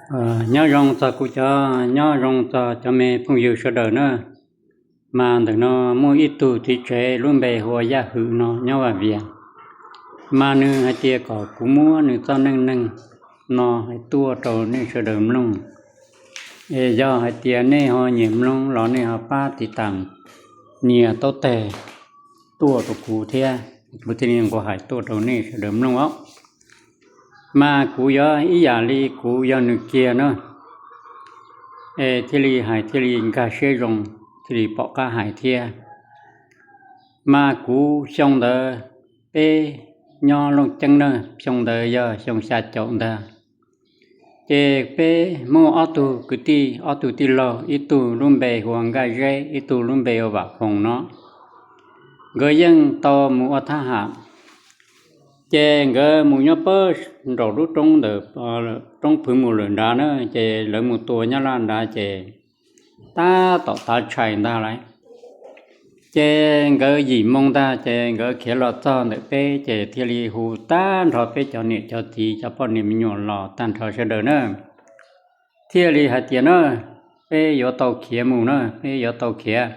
Nyob zoo txog kuv cov, nyob zoo txog cov me phooj ywg sawv daws na. Mas ntawm no muaj ib tug txiv tsev lub npe hu ua Yaj Hwm no nyob Vaj Vias. Mas nws hais tias kom kuv muab nws txoj neej neeg no hais tuaj rau nej sawv daws mloog. Es yog hais tias nej ho nyiam mloog los nej ho pab tiv tas nias taub teg tuaj rau kuv thiab, kuv thiaj li nqua hais tuaj rau nej sawv daws mloog os. Mas kuv yuav ib yam li kuv yog nws kiag na, es thiaj li hais thiaj li nkag siab zoo, thiaj li pom qab hais thiab. Mas kuv xyoo ntawd peb nyob Looj Ceeb na, xyoo ntawd yog xyoo xya caum ntag. Ces peb muaj ob tug kwv tij, ob tug tij laug, ib tug lub npe hu ua Nkaj Zeb, ib tug lub npe hu ua Vam Foom no. Nkawd yeej tau mus ua thab ham. Ces nkawd mus nyob pab nraum lub roob ntawm, roob Phwv Mus lawm nrad na, ces lawv mus tua Nyab Laj nrad ces tab tom tav tshais ntag lauj. Ces nkawd yim moo ntag ces nkawd khiav los txog ntawm peb ces thiaj li hu tag nrho peb cov niam cov txiv cov poj niam me nyuam los tag nrho sawv daws na. Thiaj li hais tias na, peb yuav tau khiav mus na, peb yuav tau khiav,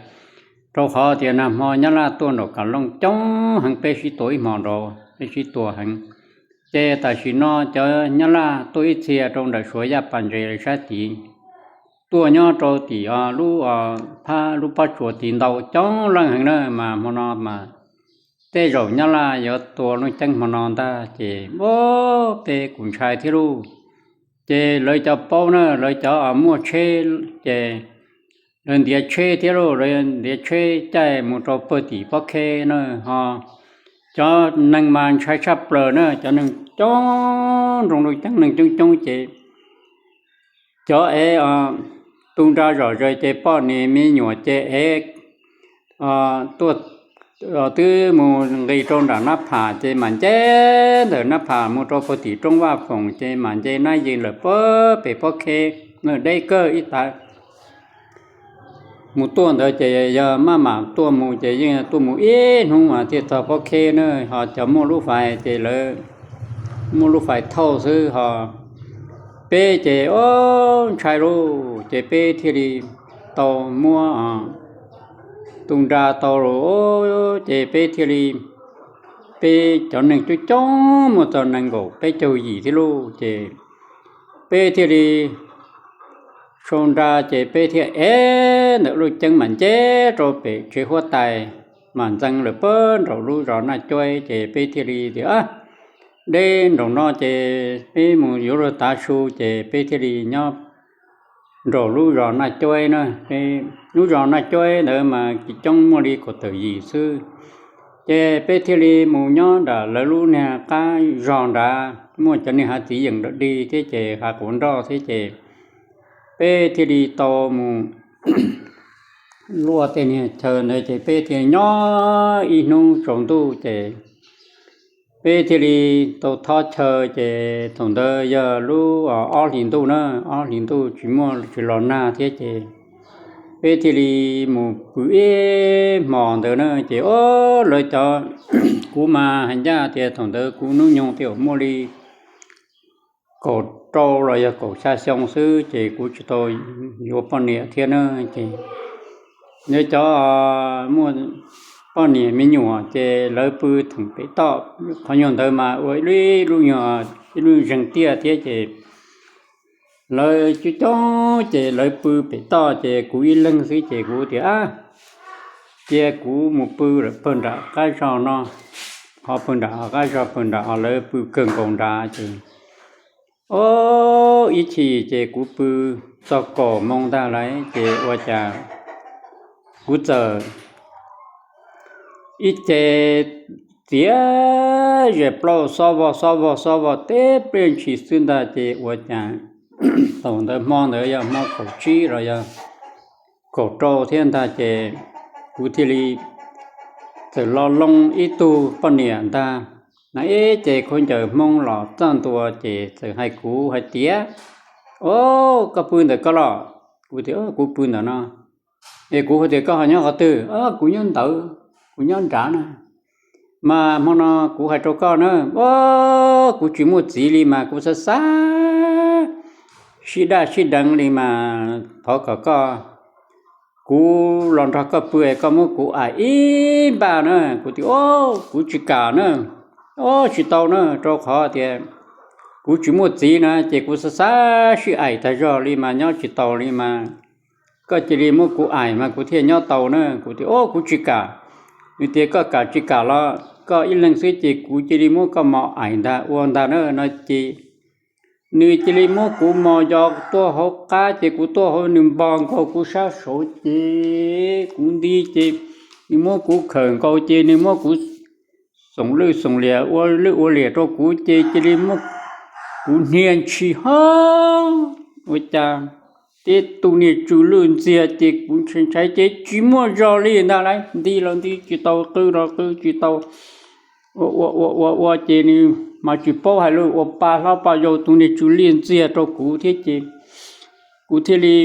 rau qhov tias nag hmo Nyab Laj tuaj nraum Kam Looj coob heev, peb sib tua ib hmo nraud, peb sib tua heev. Ces tam sim no cov Nyab Laj tuaj ib txhia rau nram Suav Yaj Pas Ntses sab tid, tuaj nyob rau tim lub, phab lub pob tsuas tid ntau coob leej heev na, mas hmo no mas tej zaum Nyab Laj yuav tua Looj Ceeb hmo no ntag ces, o, peb kuj ntshai thiab lauj. Ces lawv cov paub na, lawv cov muaj tsheb ces lawv ntiav tsheb thiab lauj, lawv ntiav tsheb caij mus rau pawg tim Pob Kheb na, ho cov neeg mas ntshai tshaj plaws na, cov neeg coob nroo Looj Ceeb, neeg coob coob ces cov ev tu nra zom zaws ces poj niam me nyuam ces ev tuaj, twb mus nqis rau nram Nab Pham ces mam nce ntawm Nab Pham mus rau pawg tim roob Vaj Foom ces mam nce Nab Yees lawm pem Pob Kheb, deb kawg ib tav mus tuaj ntawd ces yog maj mam tuaj mus ces yeej tuaj mus ib hnub mas thiaj txog Pob Kheb na, ho cov muaj lub fais ces lawv muaj lub fais thauj xwb, ho peb ces o ntshai lauj, ces peb thiaj li tau muab tu nra tau lauj, ces peb thiaj li, peb cov neeg coob coob muaj txog nees nkaum peb caug yim thiab lauj, ces peb thiaj li sau nra ces peb thiaj ev ntawm Looj Ceeb mam nce rau pem tsev huab tais, mam ntxeev lawm pab nraum lub zos Naj Cuaib ces peb thiaj li tias deb nraum no ces peb mus yuav luag tav su ces peb thiaj li nyob nraum lub zos Naj Cuaib na. Lub zos Naj Cuaib ntawd mas kwv coob muaj li kaum tawm yim xwb. Ces peb thiaj li mus nyob nram lawv lub niag qab zos nrad, muaj cov niag hav txiv yeem dog dig thiab ces hav quav nroj thiab ces peb thiaj li tau mus luaj tej niag chaw ntawd ces peb thiaj nyob ib hnub tsaus ntuj ces peb thiaj li tau thob chaw ces thaum ntawd yog lub ob hlis ntuj na, ob hlis ntuj tsis muaj tsis los nag thiab ces peb thiaj li mus pw ib hmos ntawd na ces o lawv cov, kuv mas hais ncaj tias thaum ntawd kuv hnub nyoog twb muaj li kaum rau los yog kaum xya xyoo xwb ces kuv tsis tau yuav poj niam thiab na ces lawv cov muaj poj niam me nyuam ces lawv pw theem pem toj, qhov nyuag ntawd mas ua ib lub, ib lub zeeg tiaj thiab ces lawv coob coob ces lawv pw pem toj ces kuv ib leeg xwb ces kuv tias cia kuv mus pw lawm pawg nram qab zos no, ho pawg nram qab zos pawg nram lawv pw kawg nkaus nrad ces o ib chim ces kuv pw txog kaum moo ntag lauj ces ua cas kuv txawm ib ce txiav zes plaub xob vog xob vog xob vog teb pliaj ntshis xwb ntag ces ua cas thaum ntawd hmo ntawd yog hmo kaum tsib los yog kaum rau thiab ntag ces kuv thiaj li txawm lo loo ib tug poj niam ntag na, ib ce khaub ncaws Hmoob los txawj ntua ces txawm hais kuv hais tias o koj pw ntawm koj los? Kuv tias kuv pw ntawm no. Es kuv hais tias koj ho nyob qhov twg? Kuv nyob ntawd, kuv nyob nrad na. Mas hmo no kuv hais rau koj na, o kuv tsis muaj txiv li mas kuv xav xav sib daj sib deev li mas thov kom koj, kuv los nrog koj pw, koj muab kuv aim ib npaj na. Kuv tias, Au, kuv tsis kam na, au, tsis tau na, rau qhov tias kuv tsis muaj txiv na, ces kuv xav xav sib aim tag zog li mas nyob tsis tau li mas, koj cia li muab kuv aim mas kuv thiaj nyob tau na. Kuv tias, Au, kuv tsis kam. Nws tias, Koj kam tsis kam los koj ib leeg xwb ces kuv cia li muab koj mos aim ntag ua ntag na, no ces nws cia li muab kuv mos yos tuaj hauv qab ces kuv tuaj hauv, nws npog nkaus kuv sab saud ces kuv nti ces nws muab kuv khawm nkaus ces nws muab kuv xoom lwj xoom liam ua lwj ua liam rau kuv ces cia li muab kuv hnia ntshis hov, ua cas tib tug niag tsw lwj ntxiag ces kuv ntshai ntshai ces tsis muaj zog li ntag lauj, nti los nti tsis tau, qw los qw tsis tau, ua ua ua ua ces nws mas tsis paub hais lus, ua pa hlob pa yau, tus niag tsw lwj ntxiag rau kuv thiab ces kuv thiaj li,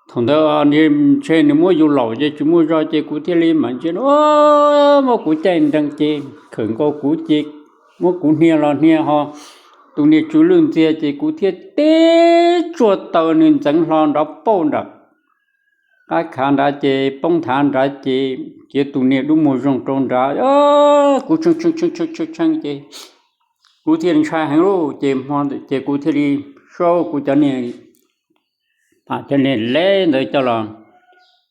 thaum ntawd ntshe nws muab yus laum ces tsis muaj zog ces kuv thiaj li mam ntsia, muab kuv caij nrees ces khawm nkaus kuv ces muab kuv hnia los hnia ho, tus niag tsw lwj ntxiag ces kuv thiaj tib tsuag taws nws ntxeev hlo nrov pauj nram qab khav nrad ces poob nthav nrad ces, ces tus niag dub muag zoo rau nrad, kuv tshee tshee tshee tshee ces kuv thiaj ntshai heev lauj ces, ces kuv thiaj li sau kuv cov niag, cov niag leb ntawd coj los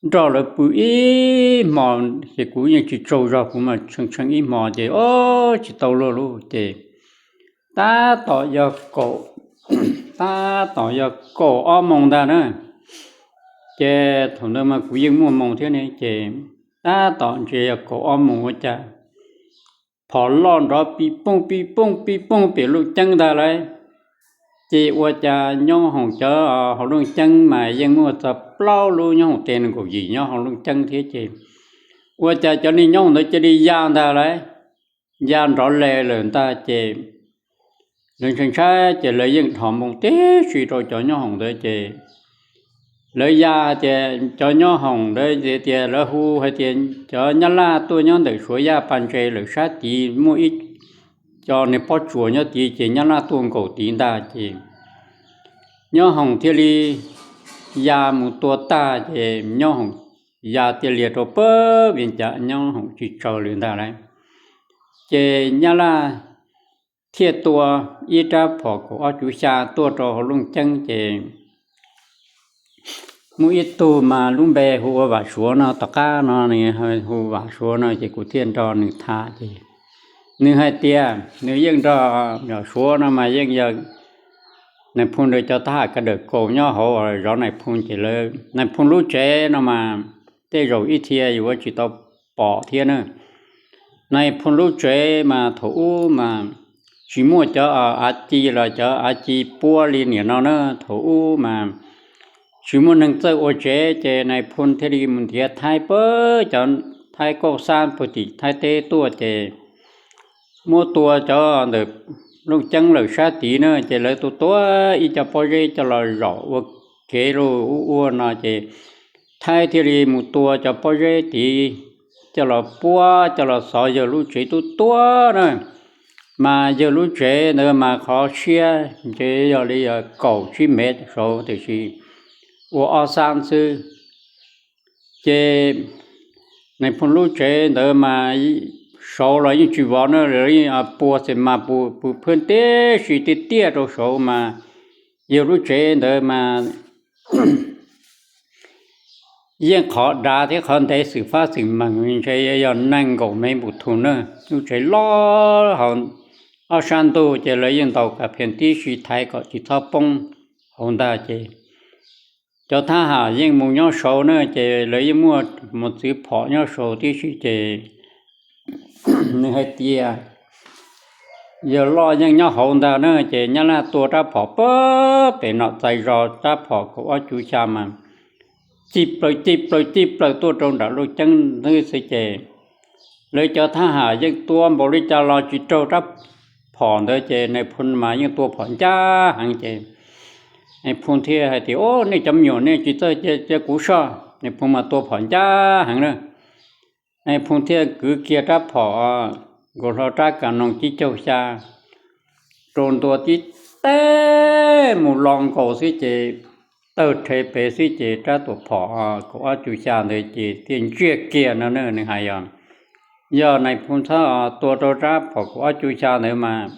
nrog lawv pw ib hmo ces kuv yeej tsis tsaug zog, kuv mas tshee tshee ib hmo ces tsis tau luag lauj ces tab tom yog kaum, tab tom yog kaum ob moos ntag na. Ces thaum ntawd mas kuv yeej muaj moos thiab ne ces tab tom ntsia yog kaum ob moos ua cas phom loj nrov pis pooj pis pooj pis pooj pem lub ceeb ntag lauj. Ces ua cas nyob hoom cov hauv looj ceeb mas yeej muaj txog plaub lub nyob hoom tes nees nkaum yim nyob hauv looj ceeb thiab ces ua cas cov niag nyob hoom ntawd cia li ya ntag lauj, ya nrov le lawm ntag ces lawv ntshai ntshai ces lawv yeej dhos npoo tib si rau cov nyob hoom ntawd ces lawv ya hais tias cov nyob hoom ntawd tias lawv hu hais tias cov nyab laj tuaj nyob ntawm Suav Yaj pas ntses lawm sab tid muaj ib co niag pob tsuas nyob tid ces nyab laj tuaj nkaum tid ntag ces nyob hoom thiaj li ya mus tua tag ces nyob hoom ya tiaj lias rau pab Vias Cas, nyob hoom tsis tsaws li ntag lauj. Ces nyab laj thiaj tua ib rab phom kaum ob cuv xya tuaj rau hauv looj ceeb ces muaj ib tug mas lub npe hu ua Vam Suav no, tom qab no nws hu Vam Suav no ces kuv thiaj nrog nws tham ces nws hais tias nws yeej nrog Vam Suav no mas yeej yog Nais Phoo ntawd cov thab ham kav dawm kaus nyob hauv zov Nais Phoo ces lawv, Nais Phoo lub tsev no mas tej zaum ib txhia yuav tsis tau pom thiab na. Nais Phoo lub tsev mas thaum ub mas tsis muaj cov av ci los cov av ci puab li niam no na, thaum ub mas tsis muaj neeg txawj ua tsev ces Nais Phoo thiaj li mus ntiav Thaib pab, cov Thaib kauj xab puag tim Thaib teb tuaj ces muab tua cov ntawm looj ceeb lawm sab tid na ces lawv tua tua ib co pob zeb coj los zaum ua kev lug ub ua no ces Thaib thiaj li mus tua cov pob zeb tid coj los puab coj los xov yawg lub tsev tuab tuab na. Mas yawg lub tsev ntawd mas qhov siab ntshe yog li kaum tsib mev saud tiam sis ua ob xab xwb. Ces Nais Phoo lub tsev ntawd mas saud los yeej tsis vov na, pua xes mas pw phwj tib si tiaj tiaj rau saud mas yawg lub tsev ntawd mas yeej qhov dav thiab qhov ntev xwm fab xwm meem ntshe yog nees nkaum mev npus thum na. Lub tsev loj hauv ob sab ntug ces lawv yeej ntaus kas phees tib si thaiv kom tsis txhob poob hauv ntag ces cov thab ham yeej mus nyob saud na ces lawv yeej muaj mos txwv phom nyob saud tib si ces nws hais tias yawg loj yeej nyob hauv ntag na ces nyab laj tua rab phom pab pem nom txais zos, rab phom kaum ob cuv xya mas ci plaws ci plaws ci plaws tuaj rau nram looj ceeb ntawd xwb ces lawv cov thab ham yeej tua npaum li cas los tsis raug rab phom ntawd ces Nais Phoo mas yeej tua phom ncaj heev ces Nais Phoo thiaj hais tias, Au, nej cov me nyuam nej tsis txawj cia kuv soj. Nais Phoo mas tua phom ncaj heev na. Nais Phoo thiaj kwv kiag rab phom nkaus hlo rab kas noos cib caug xya rau ntua tib teb mus los nkaus xwb ces tawg rhe pem xwb ces rab tuam phom kaum ob cu xya ntawd ces thiaj ntsiag kiag no na. Nws hais yog, yog nais phoo txhob tua rau rab phom kaum ob cu xya ntawd mas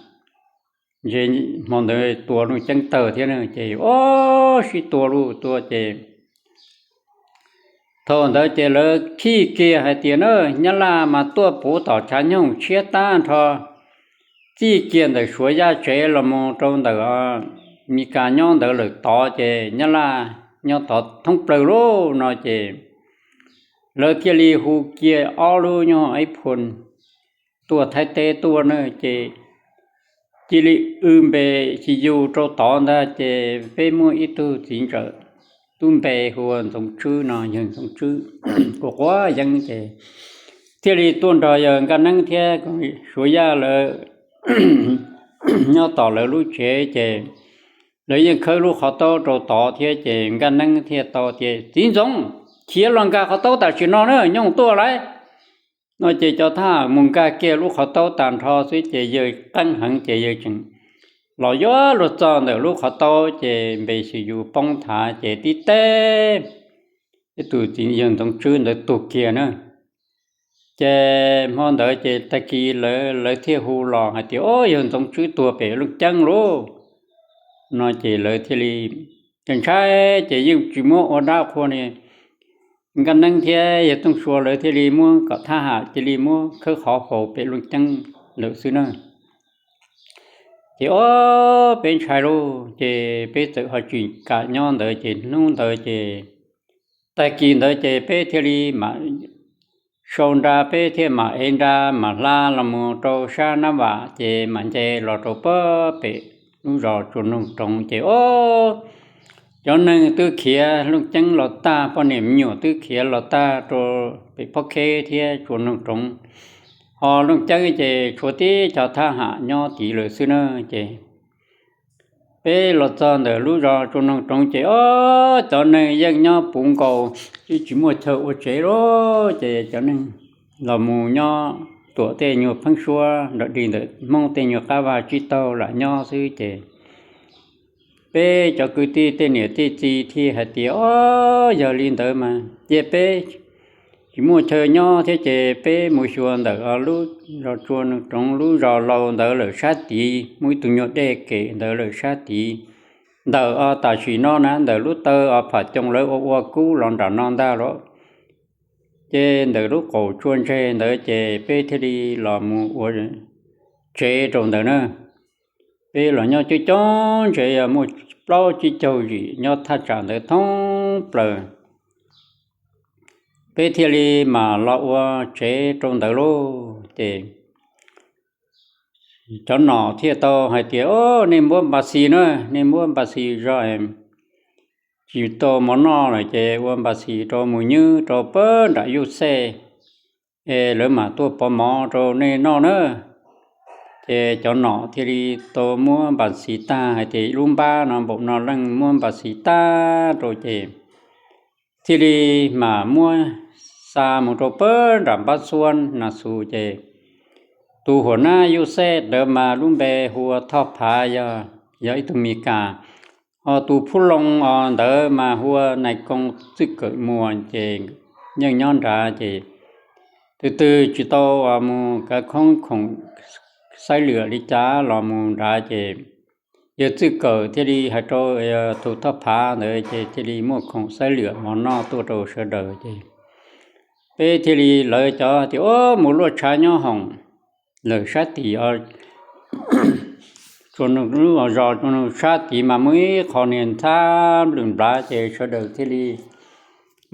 ntshe hmo ntawd tua Looj Ceeb tawg thiab na. Ces o, sib tua lug tua ces thaum ntawd ces lawv khij kiag hais tias na, Nyab Laj mas tuaj puv tom tshav nyoog tshiab tag nrho, txij kiag ntawm Suav Yaj tsev los mus rau ntawm Mes Kas nyob ntawd lawm tod ces Nyab Laj nyob tod thoob plaws lauj no ces lawv thiaj li hu kiag ob lub nyuag ib phoo tuaj Thaib teb tuaj na ces cia li w npe xi yus rau tod ntag ces peb muaj ib tug txiv ntxawm tub npe hu ua Ntxoov Tswb no, yawg Ntxoov Tswb quav quav yeeb ces thiaj li tuaj nrog yawg Nkaj Neeb thiab Suav Yaj lawv nyob tom lawv lub tsev ces lawv yeej khawb lub qhov taub rau tod thiab ces Nkaj Neeb thiaj tau tias, Txiv Ntxoov, khiav los nkag qhov taub tam sim no na, nyooj tuaj lawm no ces cov thab ham mus nkag kiag lub qhov taub tag nrho xwb ces yawg qeeb heev ces yawg tseem los yuav luag txog ntawm lub qhov taub ces npe xi yus poob thav ces tib teb ib tus txiv yawg Ntxoov Tswb ntawd tuag kiag na. Ces hmo ntawd ces tag kis lawv thiaj hu los hais tias, O, yawg Ntxoov Tswb tuag pem Looj Ceeb lauj no ces lawv thiaj li ntshai ces yeej tsis muab ua dab qhua li. Nkaj Neeb thiab yawg Tooj Sua lawv thiaj li muab kom thab ham cia li muab khawb qhov faus pem Looj Ceeb lawm xwb na. Ces o, peb ntshai lauj ces peb txawm ho tsis kam nyob ntawd ces hnub ntawd ces tag kis ntawd ces peb thiaj li mam sau nra, peb thiaj mam ev nra mam hla los mus rau sab Nab Vam ces mam nce los rau pem lub zos Tsua Noog Roov ces o, cov neeg twb khiav Looj Ceeb los tag, poj niam me nyuam twb khiav los tag rau pem Pob Kheb thiab Tsua Noog Roov, ho Looj Ceeb ces tshuav tib co thab ham nyob tid lawm xwb na. Ces peb los txog ntawm lub zos Tsua Noog Roov ces o, cov neeg yeej nyob puv nkaus, twb tsis muaj chaw ua tsev lawm ces cov neeg los mus nyob tuam tej nyuag pheeb suab nram dig ntawm Hmoob tej nyuag qab vaj tsib taug lam nyob xwb ces peb cov kwv tij tej niam tej txiv thiaj hais tias, O, yog li ntawd mas cia peb tsis muaj chaw nyob thiab ces peb mus xyuas ntawm lub zos Tsua Noog Roov lub zos laus ntawd lawm sab tid, muaj ib tug nyuag dej kem ntawd lawm sab tid. Ntawm o tam sim no na, ntawm lub taw o Pham Coos lawv ua ua kub los nram no ntag los, ces ntawm lub qaum tsua ntseg ntawd ces peb thiaj li los mus ua tsev rau ntawd na. Peb los nyob coob coob ntshe yog muaj plaub tsib caug yim nyob thaj tsam ntawd thoob plaws. Peb thiaj li mam los ua tsev rau ntawd lauj. Ces cov nom thiaj tau hais tias, O, nej muab npas xis na, nej muab npas xis zog, tsis tau mov noj lawm ces ua npas xis rau mus nywb rau pab nram Yuj Xej, es lawv mam tuaj pov mov rau nej noj na. Ces cov nom thiaj li tau muab npas xis tag hais tias, Lub npab no npaum no leej muab npas xis tag rau ces thiaj li mam muab xa mus rau pab nram Npab Xuab Na Xus ces tus huam nab Yuj Xej ntawd mas lub npe hu ua Thoj Phav, yog ib tug Mes Kas, ho tus phub loo os ntawd mas hu ua Nais Koo Txwj Kawm Muas ces yeej nyob nrad ces tus twg tsis tau mus kav khoob khoom xaiv lwam li cas los mus nrad ces yawg Txwj Kawm thiaj li hais rau tus Thoj Phav ntawd ces thiaj li muaj khoom xaiv lwam mov noj tuaj rau sawv daws ces peb thiaj li lawv cov tias, O, mus luaj tshav nyob hoom lawm sab tid, zos sab tid mas muaj ib qho niag ntxhab nplws nplav ces sawv daws thiaj li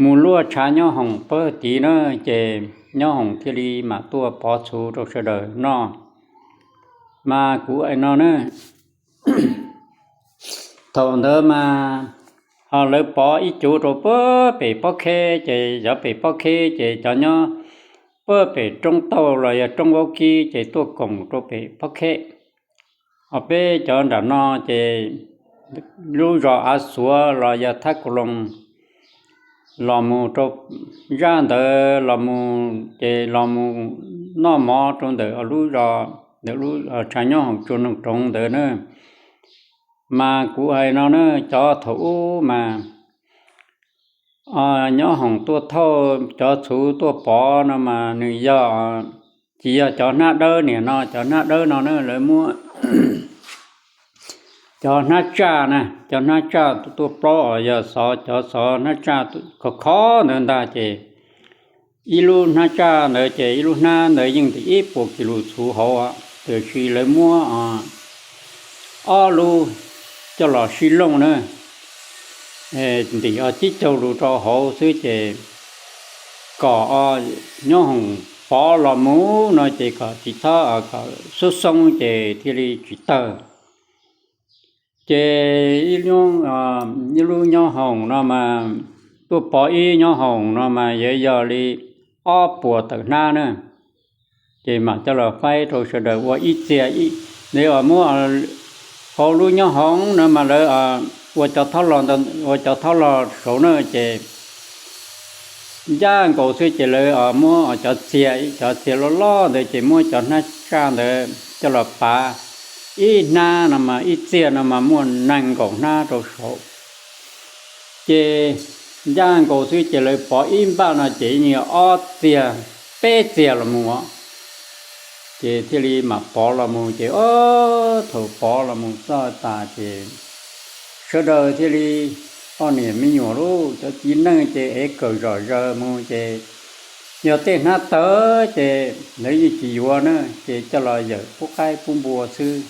mus luaj tshav nyob hoom pab tid na, ces nyob hoom thiaj li mam tuaj pov txhuv rau sawv daws noj. Mas kuv hais no na, thaum ntawd mas ho lawv pov ib cuv rau pab pem Pob Kheb ces cov pem Pob Kheb ces cov nyob pab pem roob tauj los yog roob vaub kib ces tuaj koom rau pem Pob Kheb. Ho peb cov nram no ces lub zos Av Xuav los yog Thab Kaus Loos los mus rau zaj ntawd los mus ces los mus noj mov rau ntawm lub zos ntawm lub tshav nyob hoom Tsua Noog Roov ntawd na. Mas kuv hais no na, cov thaum ub mas nyob hoom tuaj thauj cov txhuv tuaj pov no mas nws yog, tsis yog cov hnab dawb niam no, cov hnab dawb no na lawv muab cov hnab tsaj na, cov hnab tsaj tuaj plaub os, yog xov, cov xov hnab tsaj khov khov ntawd ntag ces ib lub hnab tsaj ntawd ces ib lub hnab ntawd yeej ntim ib puas kis lus txhuv hauv, tiam sis lawv muab ob lub coj los sib looj na, ntim cib caug lus rau hauv xwb ces kom nyob hoom pov los mus no ces kom tsis txhob, kom xub xoob ces thiaj li tsis tawg. Ces ib lub nyob hoom no mas tuaj pov ib nyob hoom no mas yuav yog li ob puas tawm hnab na, ces mam coj los faib rau sawv daws ua ib txia. Ntawd uas muab hauv lub nyob hoom no mas lawv ua cov thab los, ua cov thab los saud na ces ncaj nkaus xwb ces lawv muab cov txia, cov txia loj loj ntawd ces muab cov hnab tsaj ntawd coj los pav ib hnab no mas ib txia no mas muaj nees nkaum hnab rau saud. Ces ncaj nkaus xwb ces lawv pov ib npaj no ces yog ob txia, peb txia los mus, ces thiaj li mam pov los mus ces ob thaum pov los mus txog tas ces sawv daws thiaj li, poj niam me nyuam lauj, cov txiv neej ces ev kawm zom zaws mus ces yog tej hnab tawg ces lawv yeej tsis yuav na, ces coj los yawm pub qaib pub npua xwb.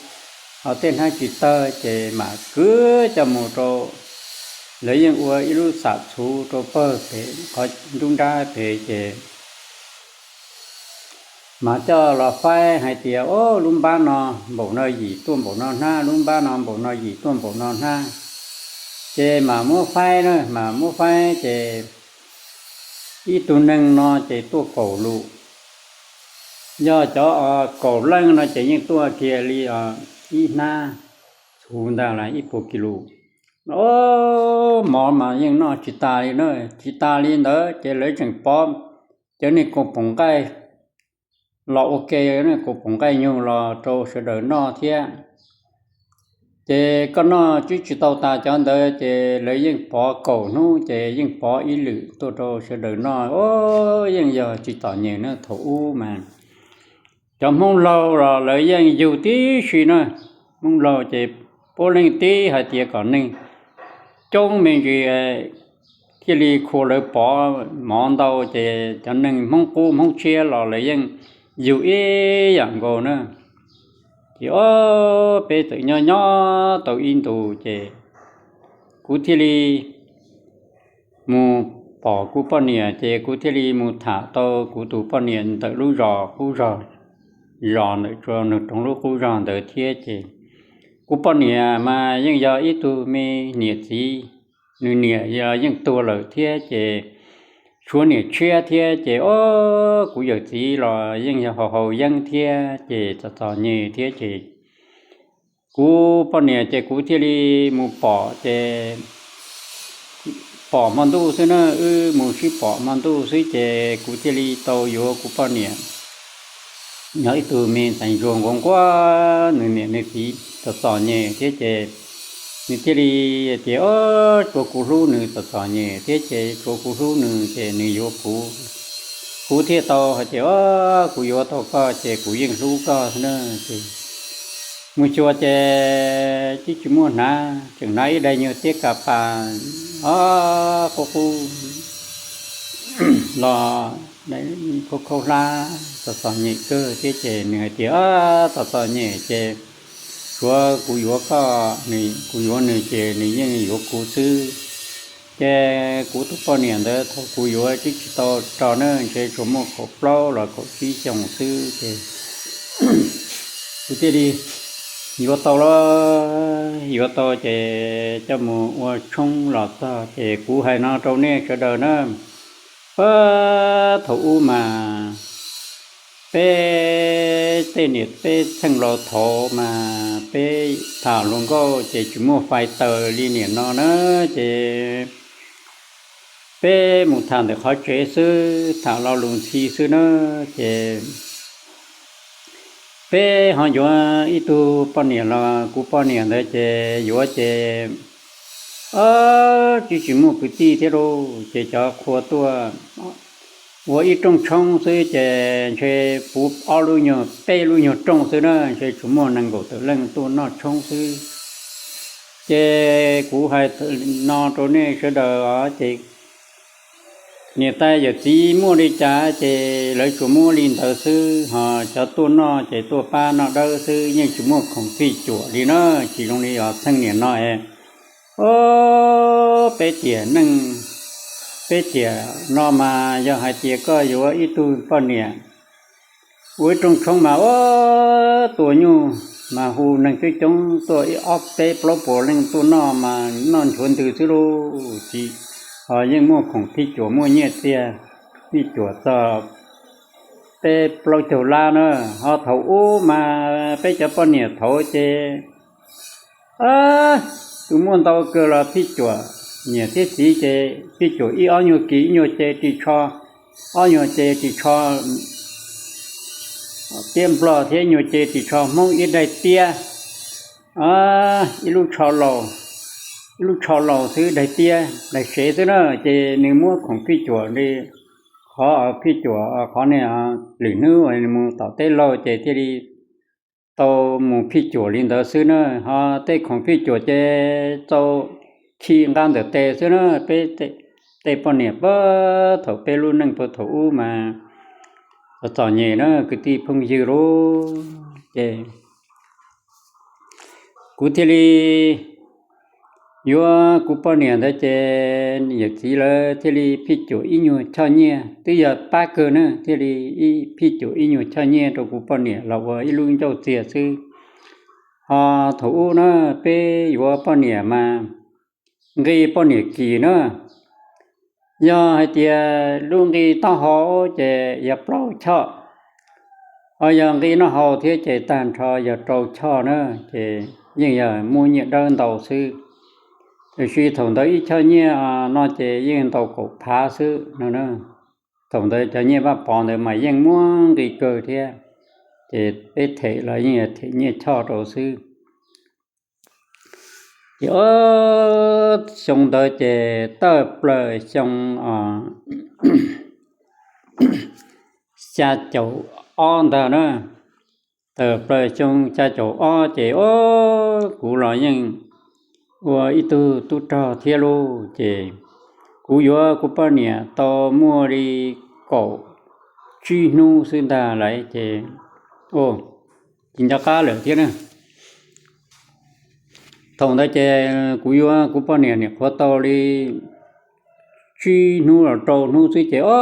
Ho tej hnab tsis tawg ces mam kwv coj mus rau, lawv yeej ua ib lub xam txhuv rau pawg pem qhov nruab nrab pem ces mas coj los faib hais tias, o, lub npab no npaum no yim tuaj npaum no hnab, lub npab no npaum no yim tuaj npaum no hnab. Ces mam muab faib na, mam muab faib ces ib tug neeg no ces tuaj kaum lus. Yog cov kaum leej no ces yeej tuaj kiag li ib hnab txhuv ntag los ib puas kis lus. O, mov mas yeej noj tsis tas li na, tsis tas li ntawd ces lawv tseem pov cov niag kaus poom nqaij los ua ke, kaus poom nqaij nyug los rau sawv daws noj thiab. Ces koj noj twb tsis tau tas cov ntawd ces lawv yeej pov kaum hnub ces yeej pov ib lwm tuaj rau sawv daws noj. O, yeej yog tsis txom nyem na, thaum ub mas cov Hmoob laug los lawv yeej yug tib si na. Hmoob laug ces puav leej tib hais tias kom neeg coob me ntsis thiaj li khua lawv pov mov ntau, ces cov neeg Hmoob qub Hmoob tshiab los lawv yeej yug ib yam nkaus na. Ces o, peb txawm nyob nyob tau ib ntus ces kuv thiaj li mus pom kuv poj niam, ces kuv thiaj li mus tham tau kuv tus poj niam ntawm lub zos qub zog, zos ntawm nws roov lub qub zog ntawd thiab. Ces kuv poj niam mas yeej yog ib tug me niam txiv, nws niam yeej tuag lawm thiab ces tshuav niam tshiab thiab ces o, kuv yawm txiv los yeej yog haus haus yeeb thiab ces txom txom nyem thiab ces kuv poj niam ces kuv thiaj li mus pom ces pom hmo ntuj xwb na, wb mus sib pom hmo ntuj xwb ces kuv thiaj li tau yuav kuv poj niam. Yog ib tug me ntxhais ntsuag nquag nquag, nws niam nws txiv txom txom nyem thiab ces nws thiaj li tias, o, tsuav kuv hlub nws txom txom nyem thiab ces tsuav kuv hlub nws ces nws yuav kuv. Kuv thiaj tau hais tias, o, kuv yuav tau koj ces kuv yeej hlub koj na. Ces mus xyuas ces twb tsis muaj hnav, tseem hnav ib daim nyuag tiab kas pas, o, qub qub los khaub khaub hlab txom txom nyem kawg thiab ces nws hais tias, txom txom nyem ces tsuav kuv yuav koj, kuv yuav nws ces nws yeej yuav kuv xwb. Ces kuv tus poj niam ntawd thaum kuv yuav twb tsis tau rog na, ntshe tsuas muaj kaum plaub los kaum tsib xyoos xwb ces kuv thiaj li yuav tau los, yuav tau ces coj mus ua tshoob los txog ces kuv hais no rau nej sawv daws na, pab thaum ub mas peb tej niam peb txheej laus thaud mas peb tham hluas nkauj ces tsis muaj fais taws li niam no na, ces peb mus tham ntawm qhov tsev xwb, tham lo lus ntxhi xwb na, ces Peb ho yuav ib tug poj niam los kuv poj niam ntawd ces yuav ces tsis tsis muaj kwv tij thiab lauj, ces cov qhua tuaj ua ib rooj tshoob xwb ces ntshe puv ob lub nyuag peb lub nyuag rooj xwb na, ntshe tsuas muaj nees nkaum tawm leej tuaj noj tshoob xwb. Ces kuv hais no rau nej sawv daws os, ces niam tais yawm txiv muaj li cas ces lawv tsuas muab li ntawd xwb, ho cov tuaj noj ces tuaj pab noj dawb xwb, yeej tsis muaj khoom fij cuam li na. Tsis zoo li os txheej niam no es, o, peb tiam neej, peb tiam no mas yog hais tias koj yuav ib tug poj niam ua ib rooj tshoob mas, o, tua nyuj mas hu neeg coob coob tuaj ib ob peb plaub puas leej tuaj noj mas noj nchuav ntws xwb lauj, tsis, ho yeej muaj khoom fij cuam muaj nyiaj txiag fij cuam txog peb plaub caug lab na. Ho thaum ub mas peb cov poj niam thaud ces tus muaj ntau kawg los fij cuam, niam thiab txiv ces fij cuam ib ob nyuag kis ib nyuag ce ris tsho, ob nyuag ce ris tsho tiab nplog thiab nyuag ce ris tsho hmoob ib daig tiab, ib lub tsho laus, ib lub tsho laus xwb daig tiab daig sev xwb na, ces nws muab khoom fij cuam li qhov fij cuam qhov niag lwm hnub uas nws mus tom teb laug ces thiaj li tau mus fij cuam li ntawd xwb na. Ho tej khoom fij cuam ces txaus khi nqa ntawm tes xwb na. Peb tej poj niam pab thaum peb lub neej puag thaum ub mas txom txom nyem na kwv tij phooj ywg lauj. Ces kuv thiaj li yuav kuv poj niam ntawd ces yawm txiv lawv thiaj li fij cuam ib nyuag choj nyiaj, twb yog pab kawg na, thiaj li ib fij cuam ib nyuag choj nyiaj rau kuv poj niam los ua ib lub ncauj txiag xwb. Ho thaum ub na peb yuav poj niam mas nqi poj niam kis na, yog hais tias lub nqi taub hau ces yog plaub choj, ho yog nqi noj haus thiab ces tag nrho yog rau choj na, ces yeej yog muaj nyiaj dawb ntau xwb. Tiam sis thaum ntawd ib choj nyiaj no ces yeej ntau kaum phav xwb no. Thaum ntawd cov nyiaj Vaj Pov ntawd mas yeej muaj nqi kawg thiab, ces peb them los yeej yog them nyiaj choj rau xwb. Ces ob xyoo ntawd ces tawm plaws xyoo xya caum ob ntag na. Tawm plaws xyoo xya caum ob ces o, kuv los yeej ua ib tug tub rog thiab lauj, ces kuv yuav kuv poj niam tau muaj li kaum tsib hnub xwb ntag lauj ces, o, tsis nco qab lawm thiab na. Thaum ntawd ces kuv yuav kuv poj niam nim qhuav tau li tsib hnub los rau hnub xwb ces o,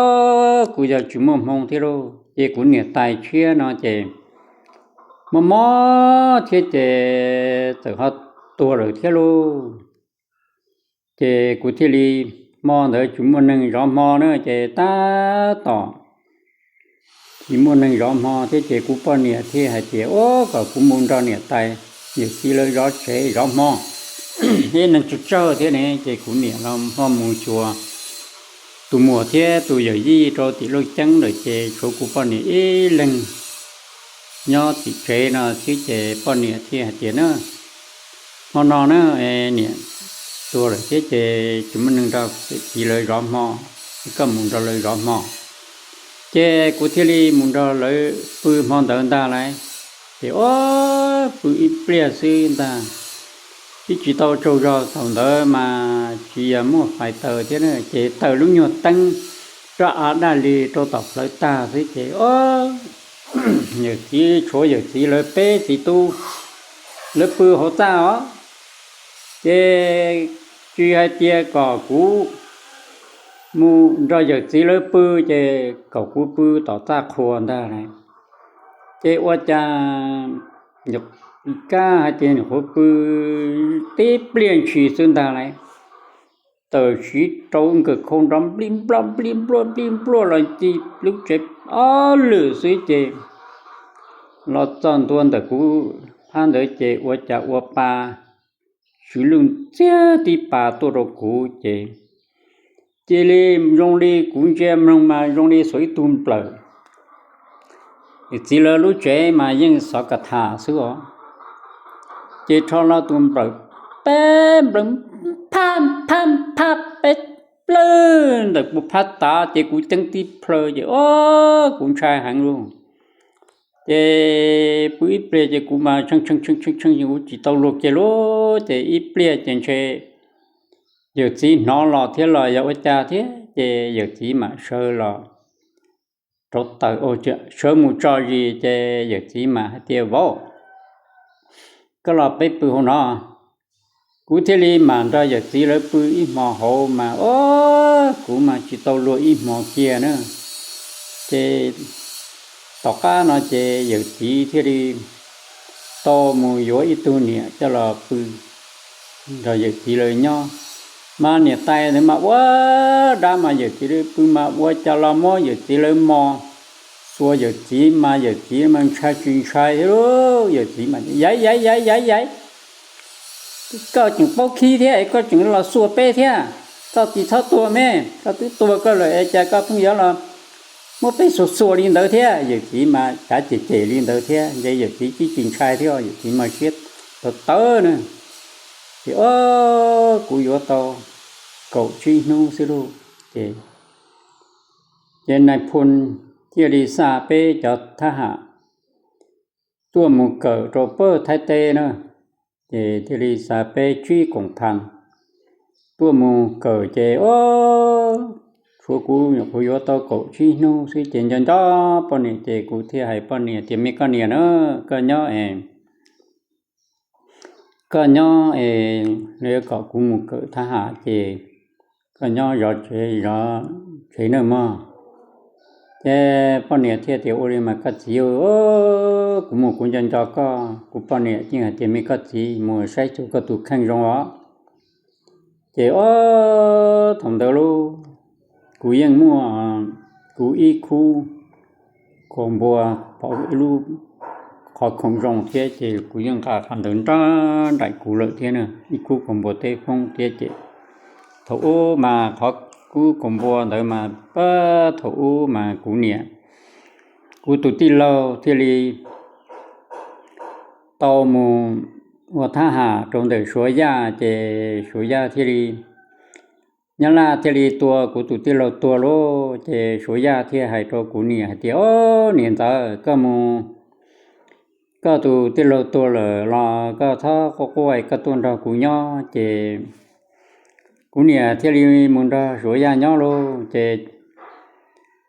kuv yog tsis muaj hmoo thiab lauj, ces kuv niam tais tshiab no ces mob mob thiab ces txawm ho tuag lawm thiab lauj. Ces kuv thiaj li, hmo ntawd tsis muaj neeg zov hmo na, ces tab tom tsis muaj neeg zov hmo thiab ces kuv poj niam thiaj hais tias, o, kom kuv mus nrog niam tais yawm txiv lawv zov tsev zov hmo, ib neeg tsawg tsawg thiab ne, ces kuv niam los ho mus xyuas tus muam thiab tus yawm yij rau tim Looj Ceeb lawm ces tshuav kuv poj niam ib leeg nyob tim tsev no xwb ces poj niam thiaj hais tias na, hmo no na, niam tuag lawm thiab ces tsis muaj neeg nrog yawm txiv lawv zov hmo, es koj mus nrog lawv zov hmo. Ces kuv thiaj li mus nrog lawv pw hmo ntawd ntag lauj. Ces o, pw ib pliag xwb ntag, twb tsis tau tsaug zog, thaum ntawd mas tsis yog muaj fais taws thiab na, ces taws lub nyuag teeb roj av daj li rau tom plawv tag xwb ces o, yawm txiv, tshuav yawm txiv lawv peb txiv tub, lawv pw hauv txaj os. Ces tsis hais tias kom kuv mus nrog yawm txiv lawv pw, ces kom kuv pw tom txaj qhua ntag lauj. Ces ua cas, kab hais tias nyuam qhuav pw tib pliag ntshis xwb ntag lauj, tawm siv rau nkawm khau nrov nplij nploj nplij nploj nplij nploj los ncig lub tsev ob lwm xwb ces los txog ntua ntawm kuv phab ntawd ces ua cas ua pa swv lwj ntxiag tib pa tuaj rau kuv ces cia li zoo li kuv ntsia mloog mas zoo li xuas ib tug nplawm yawm txiv lawv lub tsev mas yeej xov kas tham xwb os. Ces rho lo tus nplawm peb nplawm, phaj phaj phaj peb plawg ntawm kuv phab tav ces kuv ceeb tib plhaw ces o, kuv ntshai heev lauj. Ces pw ib pliag ces kuv mas tshee tshee tshee tshee tshee kuv tsis tau luag kiag lauj. Ces ib pliag ces ntshe yawm txiv hnov los thiab los yog ua cas thiab ces yawm txiv mam sawv los rauv taws, sawv mus tso zis ces yawm txiv mam hais tias, Vauv, koj los peb pw hauv no. Kuv thiaj li mam nrog yawm txiv lawv pw ib hmo hauv mas o, kuv mas tsis tau luag ib hmo kiag na. Ces tom qab no ces yawm txiv thiaj li tau mus yuav ib tug niam coj los pw nrog yawm txiv lawv nyob. Mas niam tais ntawd mas ua dab mas yawm txiv lawv pw mas ua cas los muab yawm txiv lawv mos, xuas yawm txiv mas yawm txiv mas ntshai tsis ntshai thiab lauj. Yawm txiv mas yaiv yaiv yaiv yaiv yaiv, koj tseem paub khib thiab es koj tseem los xuas peb thiab. Txhob tsis txhob tuag me, koj twb tuag koj lawm es cas koj pheej yuav los muab peb xuas xuas li ntawd thiab. Yawm txiv mas cav cem cem li ntawd thiab ces yawm txiv tsis tsis ntshai thiab, yawm txiv mas siab tawv tawv na. Ces o, kuv yuav tau kaum tsib hnub xwb lauj. Ces ces nais phoo thiaj li xa peb cov thab ham tuaj mus kawm rau pawg Thaib teb na. Ces thiaj li xa peb tsib koom phas tuaj mus kawm ces o, tshuav kuv nyuam qhuav yuav tau kaum tsib hnub xwb ces nco nco poj niam ces kuv thiaj hais poj niam tias, Me koj niam na, koj nyob es koj nyob es lawv yuav kom kuv mus kawm thab ham ces koj nyob zov tsev zov tsev nawb mog. Ces poj niam thiaj tias, Ua li mas koj txiv, kuv mus kuv nco nco koj. Kuv poj niam yeej hais tias, Me koj txiv, mus saib txog koj tus kheej zoo os. Ces o, thaum ntawd lauj, kuv yeej muaj kuv ib khub kaus npua, ib lub qhov khoom zoo thiab ces kuv yeej nqa qhov ntawd nrog nraim kuv lawm thiab na, ib khub kaus npua teb foob thiab ces thaum ub mas qhov khub kaus npua ntawd mas pab thaum ub mas kuv niam, kuv tus tij laug thiaj li tau mus ua thab ham rau ntawm Suav Yaj ces Suav Yaj thiaj li, Nyab Laj thiaj li tua kuv tus tij laug tuag lauj. Ces Suav Yaj thiaj hais rau kuv niam hais tias, O, niam ntxawm, koj mus, koj tus tij laug tuag lawm los koj txhob quaj quaj, koj tuaj nrog kuv nyob. Ces kuv niam thiaj li mus nrog Suav Yaj nyob lauj. Ces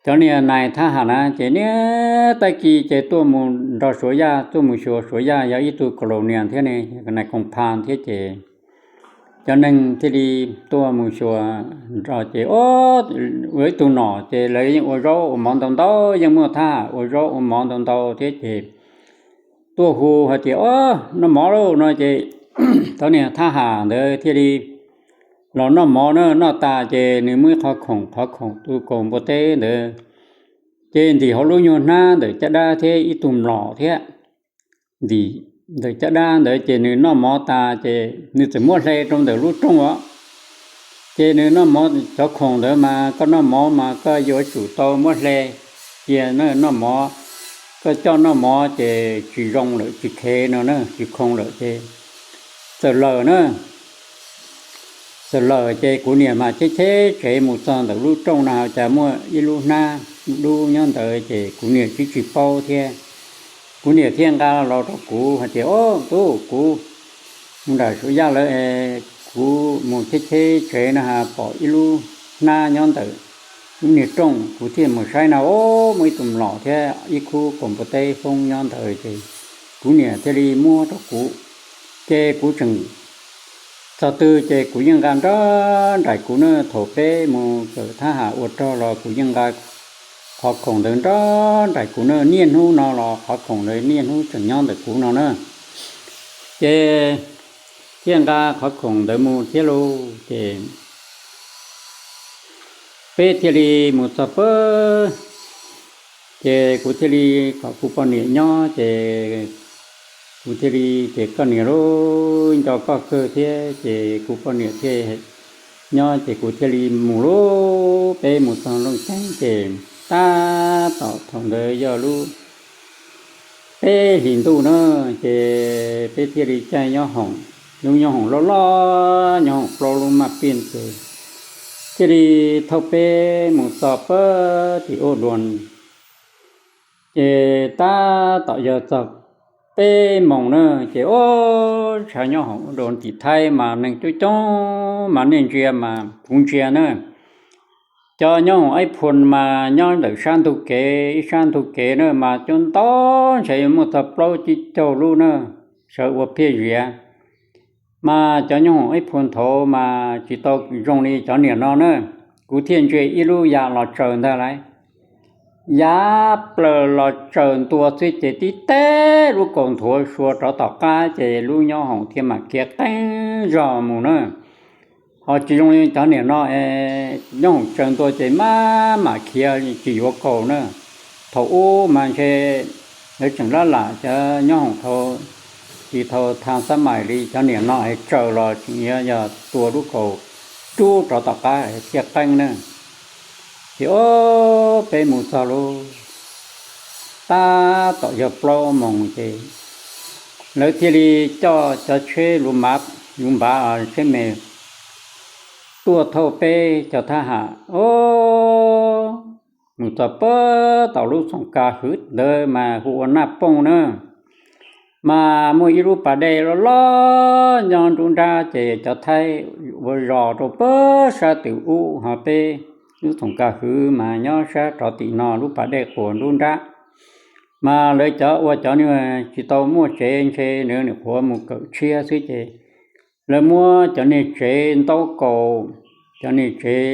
cov niag nais thab ham na ces niaj tag kis ces tuaj mus nrog Suav Yaj, tuaj mus xyuas Suav Yaj, yog ib tug kaus laus nias thiab ne, nais koom phas thiab ces cov neeg thiaj li tuaj mus xyuas nrog ces o, ua ib tug nom ces lawv yeej ua zaub ua mov ntau ntau, yeej muaj thab ham ua zaub ua mov ntau ntau thiab ces tuaj hu hais tias, O, noj mov lauj no ces cov niag thab ham ntawd thiaj li los noj mov na, noj tas ces nws muaj ib qhov khoom, qhov khoom tus kaus npua teb ntawd ces ntim hauv lub nyuag hnab ntawm caj dab thiab ib tug mlom thiab ntim ntawm caj dab ntawd ces nws noj mov tas ces nws txawm muab hle rau ntawm lub rooj os. Ces nws noj mov, cov khoom ntawd mas koj noj mov mas koj yuav tsum tau muab hle cia na, noj mov, koj coj noj mov ces tsis zoo lawm, tsis khev no na, tsis khoo lawm ces txawm lawm na. Txawm lawm ces kuv niam mas cheb cheb tsev mus txog ntawm lub rooj no cas muaj ib lub hnab dub nyob ntawd ces kuv niam tsis tsis paub thiab. Kuv niam thiaj nqa los rau kuv hais tias, O, tub, kuv mus nram Suav Yaj lawv es kuv mus cheb cheb tsev no ha pom ib lub hnab nyob ntawm lub niag rooj, kuv thiaj mus saib na, o, muaj ib tug mlom thiab ib khub kaus npua teb foob nyob ntawd ces kuv niam thiaj li muab rau kuv. Ces kuv tseem txog twg ces kuv yeej nqa nrog nraim kuv na, thaum peb mus kawm thab ham ua rog los kuv yeej nqa qhov khoom ntawd nrog nraim kuv na, niaj hnub no los qhov khoom ntawd niaj hnub tseem nyob ntawm kuv no na. Ces thiaj nqa qhov khoom ntawd mus thiab lauj. Ces peb thiaj li mus txog pab, ces kuv thiaj li kom kuv poj niam nyob, ces kuv thiaj li tias, Koj niam lauj, nco koj kawg thiab. Ces kuv poj niam thiaj nyob, ces kuv thiaj li mus lauj. Peb mus txog Looj Ceeb ces tab tom thaum ntawd yog lub peb hlis ntuj na, ces peb thiaj li caij nyob hoom, lub nyob hoom loj loj, nyob hoom plaub lub maj pij ces thiaj li thauj peb mus txog pem tim Ua Dua. Ces tab tom yog txog peb moos na, ces ua tshav nyob hoom Ua Dua tim Thaib mas neeg coob coob mas nej ntsia mas kuv ntsia na, cov nyob hoom Ib Phoo mas nyob ntawm sab ntug kev, ib sab ntug kev na mas coob ntau, ntshe muaj txog plaub tsib caug lub na, sawv ua phiaj ziav. Mas cov nyob hoom Ib Phoo thaud mas tsis tau zoo li cov niam no na, kuv thiaj ntsia ib lub ya los tsaws ntag lauj. Ya plaws los tsaws ntua xwb ces tib teg lub kaus nthuav sua rov tom qab ces lub nyob hoom thiaj mam khiav qeeb zog mus na. Ho tsis zoo li cov niam no, nyob hoom tsaws ntua ces maj mam khiav tsis yuav kaus na. Thaum ub mas ntshe lawv tseem laj lam cov nyob hoom thaud, tsis tau thaj xab mais li cov niam no es tsaws los tseem yog tua lub kaus rub rov tom qab thiaj qeeb na. Ces o, peb mus txog lub, tab tom yog plaub moos ces lawv thiaj li coj cov tsheb lus npav, lus npav tsheb me tuaj thauj peb cov thab ham o, mus txog pem tom lub Xoom Kas Hwv ntawd mas hu ua Naj Pooj na. Mas muaj ib lub pas dej loj loj nyob nruab nrab ces cov Thaib ua zos rau pem sab twg ub ho peb lub Xoom Kas Hwv mas nyob sab rov tim no lub pas dej quas nruab nrab. Mas lawv cov ua cov tsis tau muaj tsev ntshe nws nyuam qhuav mus kawm tshiab xwb ces lawv muab cov niag tsev ntaub kaus, cov niag tsev,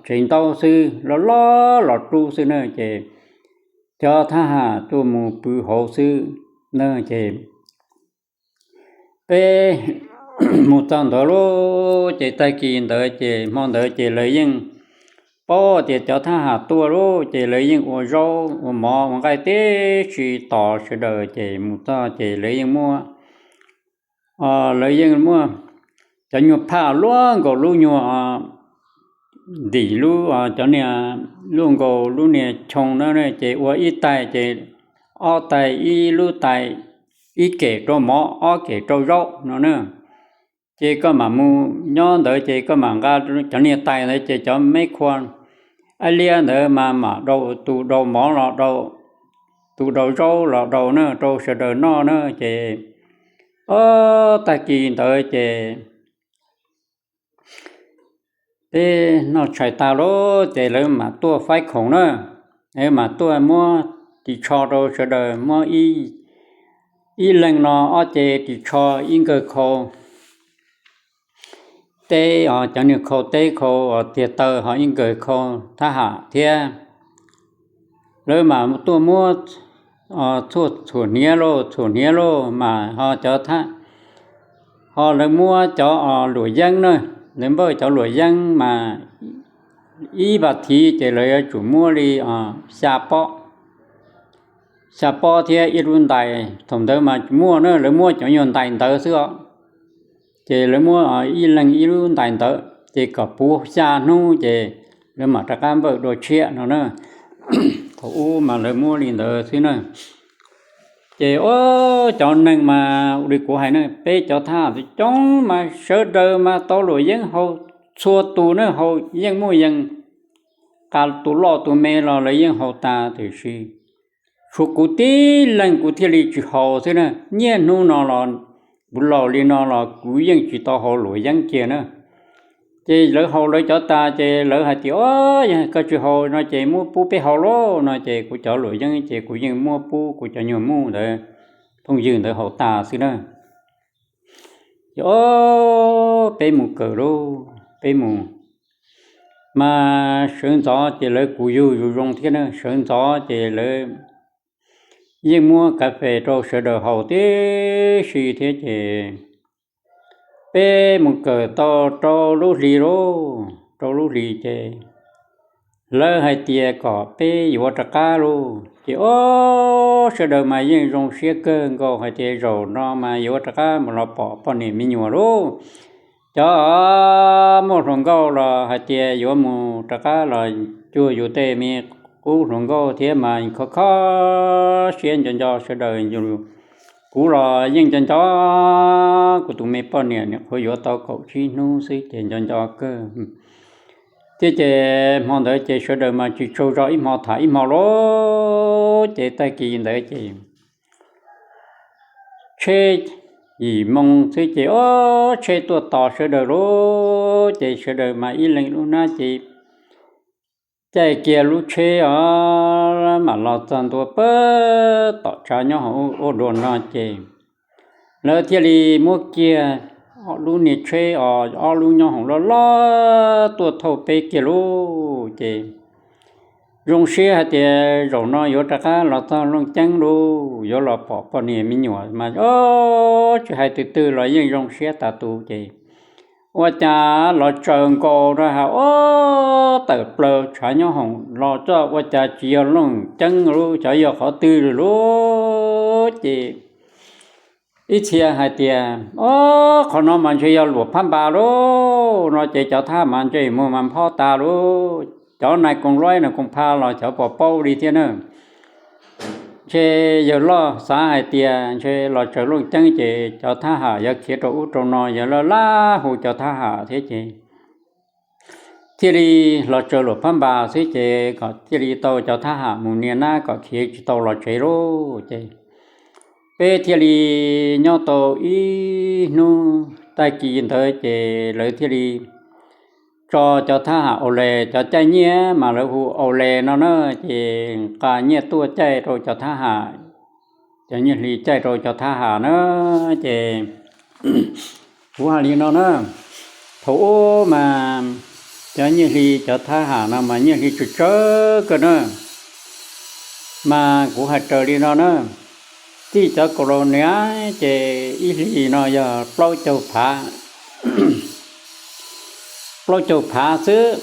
tsev ntaub xwb loj loj los rub xwb na ces cov thab ham tuaj mus pw hauv xwb na ces peb mus txog ntawd lauj ces tag kis ntawd ces hmo ntawd ces lawv yeej paub tias cov thab ham tuaj lauj ces lawv yeej ua zaub ua mov ua nqaij tib si tos sawv daws ces mus txog ces lawv yeej muab, lawv yeej muab cov nyuag phaj luaj nkaus lub nyuag ntim lub, cov niag luaj nkaus lub niag choo na ces ua ib tais ces ob tais, ib lub tais ib kem rau mov ob kem rau zaub no na. Ces koj mam mus nyob ntawd ces koj mam nqa cov niag tais ntawd ces cov meb khua ab liab ntawd mas mam rau, tus rau mov los rau, tus rau zaub los rau na rau sawv daws noj na ces o, tag kis ntawd ces peb noj tshais tag lauj ces lawv mam tuaj faib khoom na, lawv mam tuaj muab ris tsho rau sawv daws, muab ib leeg no ob ce ris tsho, ib nkawg khau teb, cov niag khau teb khau tiag taw ho ib nkawg khau thab ham thiab. Lawv mam tuaj muab txhuam hniav lauj, txhuam hniav lauj mas ho cov thab, ho lawv muab cov luam yeeb na, lawv npawj cov luam yeeb mas ib pas thiv ces lawv yuav tsum muab li xya pob, xya pob thiab ib lub ntais. Thaum ntawd mas tsis muaj na, lawv muab cov nyuag ntais ntawd xwb os. Ces lawv muab ib leeg ib lub ntais ntawd ces kom puv xya hnub ces lawv mam rov qab npawj dua tshiab no na. Thaum ub mas lawv muab li ntawd xwb na. Ces o, cov neeg mas ua li kuv hais na, peb cov thab coob mas sawv daws mas tau luam yeeb haus txhua tus na, haus yeej muaj yees, qas tus loj tus me los lawv yeej haus tas tiam sis tshuav kuv tib leeg kuv thiaj li tsis haus xwb na. Niaj hnub no los kuv laus li no los kuv yeej tsis tau haus luam yeeb kiag na. Ces lawv haus lawv cov tas ces lawv hais tias, o, yog koj tsis haus no ces muab pub peb haus lauj no ces kuv cov luam yeeb ces kuv yeej muab pub kuv cov nyuag muj ntawd, phooj ywg ntawd haus tas xwb na. Ces o, peb mus kawm lauj, peb mus mas sawv ntxov ces lawv kuj yug yus zoo thiab na, sawv ntxov ces lawv yeej muab kas fes rau sawv daws haus tib si thiab ces peb mus kawm tau rau lub hlis lauj, rau lub hlis ces lawv hais tias kom peb yuav rov qab lauj. Ces o, sawv daws mas yeej zoo siab kawg nkaus hais tias zaum no mas yuav rov qab mus los pom poj niam me nyuam lauj. Cov muaj hluas nkauj los hais tias yuav mus rov qab los cuag yus tej me qub hluas nkauj thiab mas kho kho siab nco nco sawv daws. Kuv los yeej nco nco kuv tus me poj niam, nws qhuav yuav tau kaum tsib hnub xwb ces nco nco kawg thiab. Ces hmo ntawd ces sawv daws mas tsis tsaug zog ib hmo tham ib hmo lauj. Ces tag kis ntawd ces tsheb yim moo xwb ces ob tsheb tuaj tos sawv daws lauj. Ces sawv daws mas ib leeg lub hnab ces caij kiag lub tsheb os, mam los txog ntua pem tom tshav nyob hauv ub dua no ces lawv thiaj li muab kiag ob lub niag tsheb os, ob lub nyob hauv loj loj tuaj thauj peb kiag lauj. Ces zoo siab hais tias zaum no yuav rov qab los txog Looj Ceeb lauj, yuav los pom poj niam me nyuam mas tsis hais tus twg los yeej zoo siab tas tus. Ces ua cas los tsaws nkaus rau hauv ob tawm plaws tshav nyob hauv los txog ua cas tsis yog Looj Ceeb lauj, xyov yog qhov twg lauj. Ces ib txhia hais tias, Ob, qhov no mas ntshe yog Luam Phab Npas lauj, no ces cov thab mas ntsej muag mas nphob tas lauj. Cov nais koos luaib nais koos pha los xyov puas paub li thiab na. Ntshe yawg loj xav hais tias ntshe los tsaws Looj Ceeb ces cov thab ham yuav khiav rau ub rau no, yawg laj laj hu cov thab ham thiab ces thiaj li los tsaws Luam Phab Npas xwb ces kom thiaj li tau cov thab ham mus nias nab kom khiav tsis tau los tsev lauj. Ces peb thiaj li nyob tau ib hnub tag kis ntawd ces lawv thiaj li tso cov thab ham au les, cov caij nyiaj mas lawv hu au les no na, ces nqa nyiaj tuaj caij rau cov thab ham, cov nyiaj hli caij rau cov thab ham na. Ces kuv hais li no na, thaum ub mas cov nyiaj hli cov thab ham no mas nyiaj hli tsawg tsawg kawg na. Mas kuv hais raws li no na, txij cov kaus laus niam ces ib hlis no yog plaub caug phav, plaub caug phav xwb.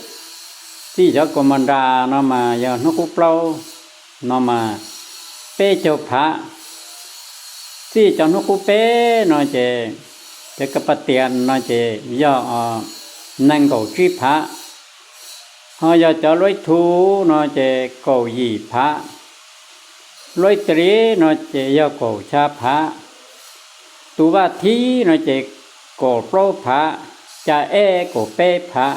Txij cov kaus mas nras no mas yog hnub qub plaub no mas peb caug phav. Txij cov hnub qub peb no ces cov kas pas tias no ces yog nees nkaum tsib phav. Ho yog cov luaib thu no ces kaum yim phav, luaib tris no ces yog kaum xya phav, tus vaj thib no ces kaum plaub phav, cas ej kaum peb phav.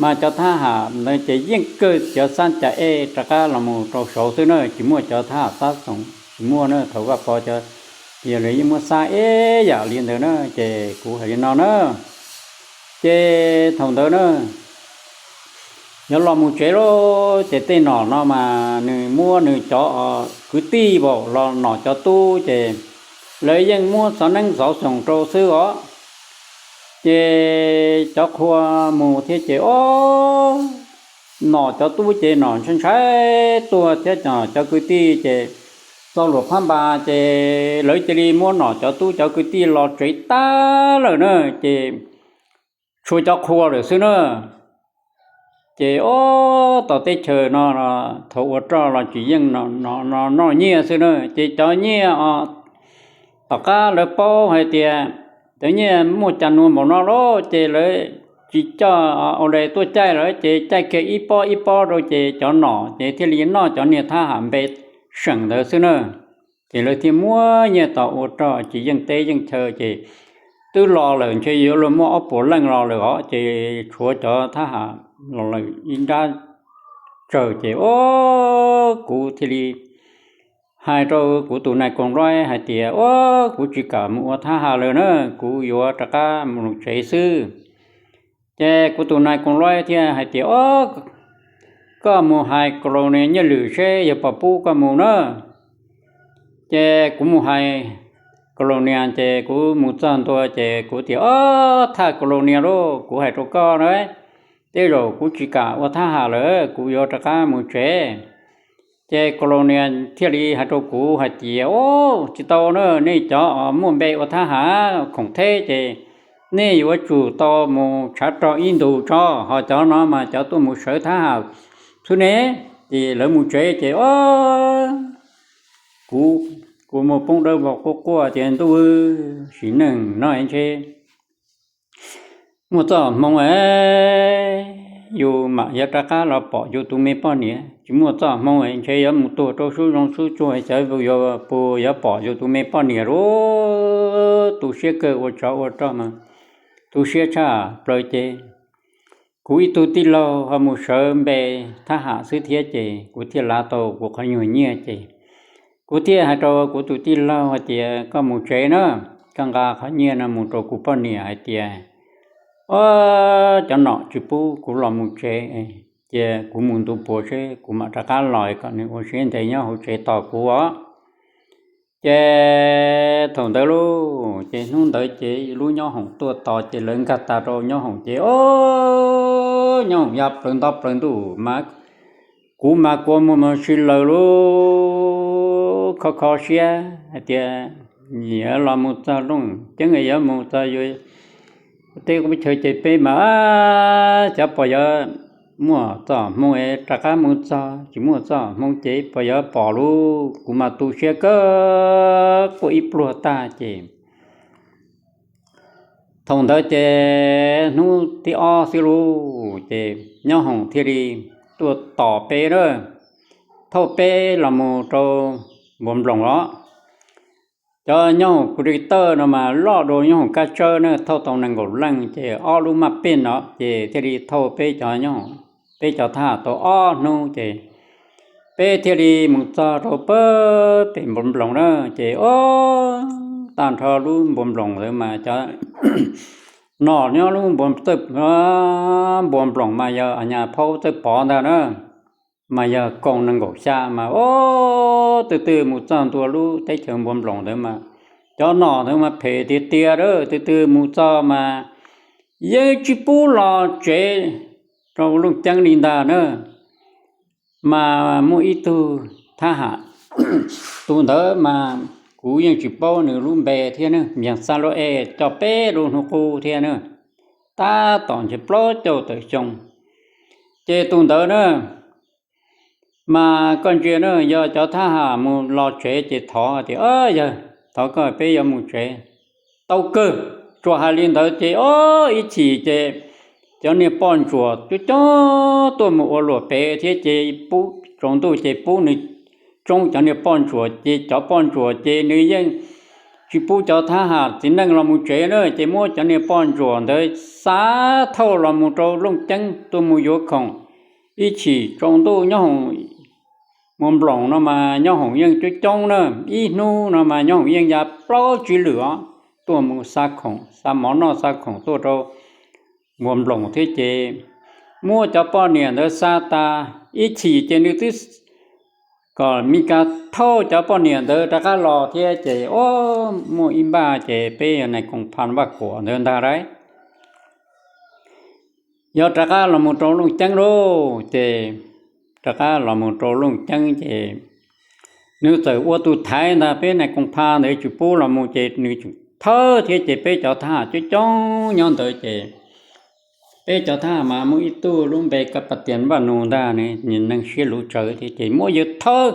Mas cov thab ham ntawd ces yeej kawg cov xab cas ej rov qab los mus rau saud xwb na, tsis muaj cov thab ham xab xoom tsis muaj na. Thaum Vaj Pov cov tias lawv yeej muab xab ib yam li ntawd na, ces kuv hais li no na. Ces thaum ntawd na, yuav los mus tsev lauj, ces tej nom no mas nws muab nws cov kwv tij vaum los nom cov tub ces lawv yeej muab xov neeb xov xoom rau xwb os. Ces cov qhua mus thiab ces ob, nom cov tub ces nom ntshai ntshai tuag thiab, cov kwv tij ces txog Luam Phab Npas ces lawv cia li muab nom cov tub cov kwv tij los tsev tag lawm na, ces tshuav cov qhua lawm xwb na. Ces ob, tom teb chaws no thaum ua roj los tsis yeej no noj nyiaj xwb na, ces cov nyiaj os, tom qab lawv paub hais tias cov nyiaj muaj cas nua npaum no lauj, ces lawv tsis coj au les tuaj caij lawm, ces caij kiag ib pob ib pob rau ces cov nom ces thiaj li noj cov niag thab ham npe seem ntawd xwb na. Ces lawv thiaj muab nyiaj tos ua roj tsis yeej teb yeej chaw, ces twb los lawm ntshe yuav luag muaj ob puas leej los lawm os, ces tshuav cov thab ham los lawm ib nrab tsawg. Ces ob, kuv thiaj li hais rau kuv tus nais koos luaib hais tias, Ob, kuv tsis kam mus ua thab ham lawm na, kuv yuav rov qab mus tsev xwb. Ces kuv tus nais koos luaib thiaj hais tias, Ob, koj mus hais Kaus Laus nias Nyiaj Lwm seb yog puas pub koj mus na. Ces kuv mus hais Kaus Laus nias, ces kuv mus txog ntua ces kuv tias, Ob, thaj Kaus Laus nias lauj, kuv hais rau koj na, tej zaum kuv tsis kam ua thab ham lawm, kuv yuav rov qab mus tsev. Ces Kaus Laus nias thiaj li hais rau kuv hais tias, Ob, tsis tau na, nej cov muaj npe ua thab ham khoom theb ces nej yuav tsum tau mus tshav rog ib ntus tso, ho cov no mas cov tuaj mus sawv thab ham xwb ne. Ces lawv mus tsev ces ob, kuv, kuv muaj poob dawb vog quaj quaj tias, Ntuj, sim neej no ntshe muaj txoj hmoo es yus mam yuav rov qab los pom yus tus me poj niam. tsis muaj txoj hmoo ntshe yuav mus tuag rau sub zoo sub tsuag, xyov yuav pom yus tus me poj niam lub. Tu siab kawg, ua tsov ua rog mas tu siab tshaj plaws ces kuv ib tug tij laug ho mus sawv npe thab ham xwb thiab ces kuv thiaj lav tau kuv qhov nyuag nyiaj ces kuv thiaj hais rau kuv tus tij laug hais tias, koj mus tsev na, koj nqa qhov nyiaj no mus rau kuv poj niam hais tias, o, cov nom tsis pub kuv los mus tsev, cia kuv mus ntu puav seb kuv mam rov qab los kom nws ua siab ntev nyob hauv tsev tos kuv os. Ces thaum ntawd lauj, ces hnub ntawd ces lub nyob hoom tuaj tos ces lawv nkag tas rau nyob hoom ces, o, nyob hoom ya plaws nto plaws ntuj mas kuv mas kua muag mas si laws lub kho kho siab hais tias, yuav los mus txog Looj Ceeb yuav mus txog yus tej qub chaw ces peb mas xyov pom yuav muaj txoj hmoo rov qab mus txog, tsis muaj txoj hmoo ces pom yuav pom lub, kuv mas tu siab kawg quaj ib pluag tag ces thaum ntawd ces hnub thib ob xwb lauj, ces nyob hoom thiaj li tuaj tos peb na, thauj peb los mus rau Npuas Nploos los. Cov nyob hoom kuv li tawj no mas loj dua nyob hoom kab tsawb na, thauj tau nees nkaum leej ces ob lub maj pej no ces thiaj li thauj peb cov nyob, peb cov thab ham tau ob hnub ces peb thiaj li mus txog rau pem Npuas Nploos na. Ces o, tag nrho lub Npuas Nploos ntawd mas cov nom nyob lub Npuas Nploos mas yog nyas phaub txawj pov ntag na, mas yog koom nees nkaum xya mas o, twb twb mus txog ntua lub teb chaws Npuas Nploos ntawd mas cov nom ntawd mas phem tiag tiag a, twb twb mus txog mas yeej tsis pub los tsev rau Looj Ceeb li ntag na. Mas muaj ib tug thab ham, tus ntawd mas kuv yeej tsis paub nws lub npe thiab na, Npias Xab Lub E, coj peb lub hnub qub thiab na, tab tom ntshe plaub caug tawm xyoo. Ces tus ntawd na, mas koj ntsia na, yog cov thab ham mus los tsev ces thov tias, yawg, thov koj peb yuav mus tsev, tau kawg. Tsuas hais li ntawd ces o, ib chim ces cov niag poj ntsuam coob coob tuaj mus ua luam pem thiab ces pub tsaus ntuj ces pub nws tsoob cov niag poj ntsuam ces cov poj ntsuam ces nws yeej tsis pub cov thab ham txiv neej los mus tsev na, ces muab cov niag poj ntsuam ntawd xa thauj los mus rau Looj Ceeb tuaj mus yuav khoom. Ib chim tsaus ntuj nyob hoom Npuas Nploos no mas nyob hoom yeej coob coob na, ib hnub no mas nyob hoom yeej ya plaub tsib lwm os, tuaj mus xa khoom, xa mov noj xa khoom tuaj rau Npuas Nploos thiab ces muab cov poj niam ntawd xa tas, ib chim ces nws twb kom Mis Kas thauj cov poj niam ntawd rov qab los thiab ces o, muaj ib npaj ces peb yog nais koom pha Vaj Kuam ntawd ntag lauj, yog rov qab los mus rau Looj Ceeb lauj. Ces rov qab los mus rau Looj Ceeb ces nws txawm ua tus thaiv ntag, peb nais koom pha ntawd tsis pub los mus ces nws tseem thawb thiab ces peb cov thab ham coob coob nyob ntawd ces peb cov thab ham mas muaj ib tug lub npe Kas Pas Tias Vaj Nus ntag, nws neeg siab luv tsawv thiab ces muab yawg thawb,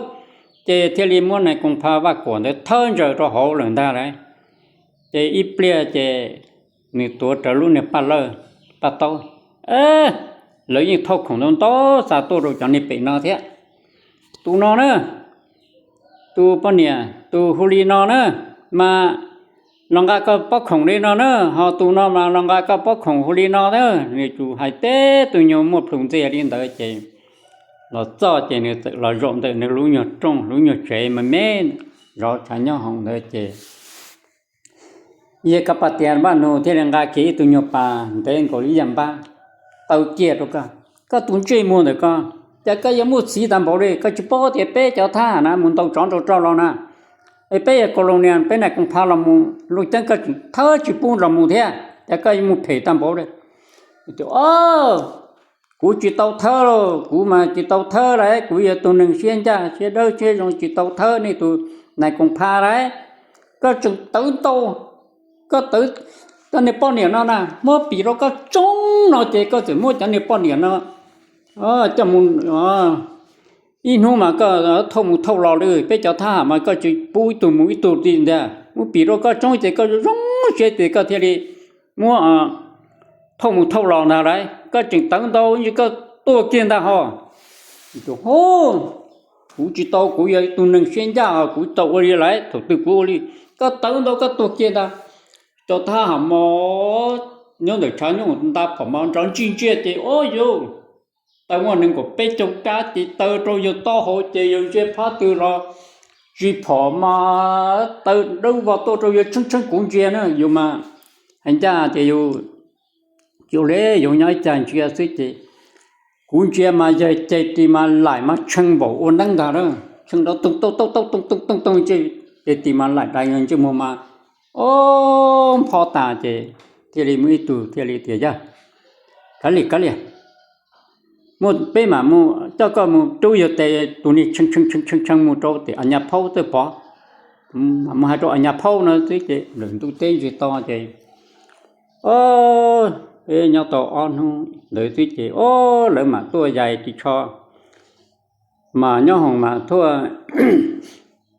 ces thiaj li muab nais koom pha Vaj Kuam ntawd thawb ntsaws rau hauv lawm ntag lauj. Ces ib pliag ces nws tuav rawv lub niag paj lawj, paj taub, lawv yeej thauj khoom ntau ntau xa tuaj rau cov niag pem no thiab. Tus no na, tus poj niam tus hu li no na, mas los nqa koj pob khoom li no na, ho tus no mas los nqa koj pob khoom hu li no na. Nws tsuas hais teb tus nyuag muaj plhus ntxiag li ntawd ces los txog ces nws txawm los zaum ntawm nws lub nyuag rooj lub nyuag tsev me me zov tshav nyob hoom ntawd ces yawg Kas Pas Tias Vaj Nus thiaj li nqa kiag ib tug nyuag pas ntev nkaus li yam npab taw kiag rau koj. Koj tus ntsej muag ntawm koj, cas koj yuav muaj txiv tag npaum li, koj tsis paub tias peb cov thab ham na mus ntaus tsov ntaus rog los na, es peb yog kaus loos nias, peb nais koom pha los mus Looj Ceeb koj tseem thawb tsis pub los mus thiab, cas koj yuav muaj phem tag npaum li. Tias, o, kuv tsis tau thawb lauj, kuv mas tsis tau thawb lauj, kuv yog tus neeg siab ncaj siab dawb siab zoo tsis tau thawb nej tus nais koom pha lauj. Koj tseem tawv ntau, koj tawv, koj niag poj niam no na, muab pim rau koj tsoob no ces koj txawm muab cov niag poj niam no coj mus, ib hnub mas koj thauj mus thauj los li, peb cov thab ham mas koj tsis pub ib tug mus ib tug li ntag, muab pim rau koj tsoob ces koj zoo siab ces koj thiaj li muab thauj mus thauj los ntag lauj. Koj tseem tawv ntau, koj tuag kiag ntag hos. Hu, kuv tsis tau, kuv yog ib tug neeg siab ncaj, kuv tau ua li lawm, thaum twg kuv ua li, koj tawv ntau koj tuag kiag ntag. Cov thab ham mos nyob ntawm tshav nyooj nta phom mas nrov ntsig ntsiag ces, o yus, taw muaj nees nkaum peb caug kab ces taw rau yawg taub hau ces yawg ntsia phab twg los tsis phom mas taw dawb vog tuaj rau yawg tsheej tsheej kuv ntsia na, yus mas hais ncaj tias yus, yus li yus nyob ib cag ntsia xwb ces kuv ntsia mas yawg ceg ris mas laim mas tshee npaum ua neeb ntag, tshee nrov tooj tooj tooj tooj tooj tooj tooj, ceg ris mas laim dais ntsej muag mas, o, npho tas ces thiaj li muaj ib tug thiaj li tias, yawg, kav liam kav liam, muaj peb mam mus coj koj mus rub yawg tes tus niag tshee tshee tshee tshee mus rau tim a nyas phaub txawj pov, mam mus hais rau a nyas phaub no xwb ces lwm ntuj teb ntsiag to ces, o, peb nyob tau ob hnub ntawd xwb ces, o, lawv mam tuaj yais ris tsho mas nyob hoom mas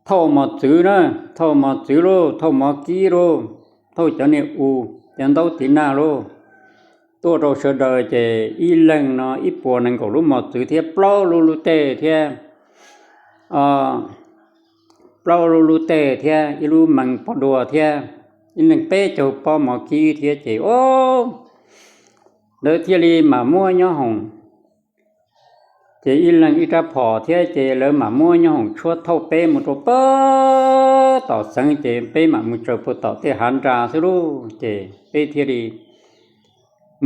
thauj mos txwv na, thauj mos txwv lauj, thauj mov kib lauj, thauj cov niag u, cov ntaub tiv nag lauj, tuaj rau sawv daws ces ib leeg no ib puas nees nkaum lub mos txwv thiab plaub lub lub tej thiab, plaub lub lub tej thiab ib lub mees pob dua thiab ib leeg peb caug pob mov kib thiab ces, o, lawv thiaj li mam muab nyob hoom ces ib leeg ib rab phom thiab ces lawv mam muab nyob hoom tshuab thauj peb mus rau pab tom xeev ces peb mam mus tsaws puag tom tej hav nra xwb lauj ces peb thiaj li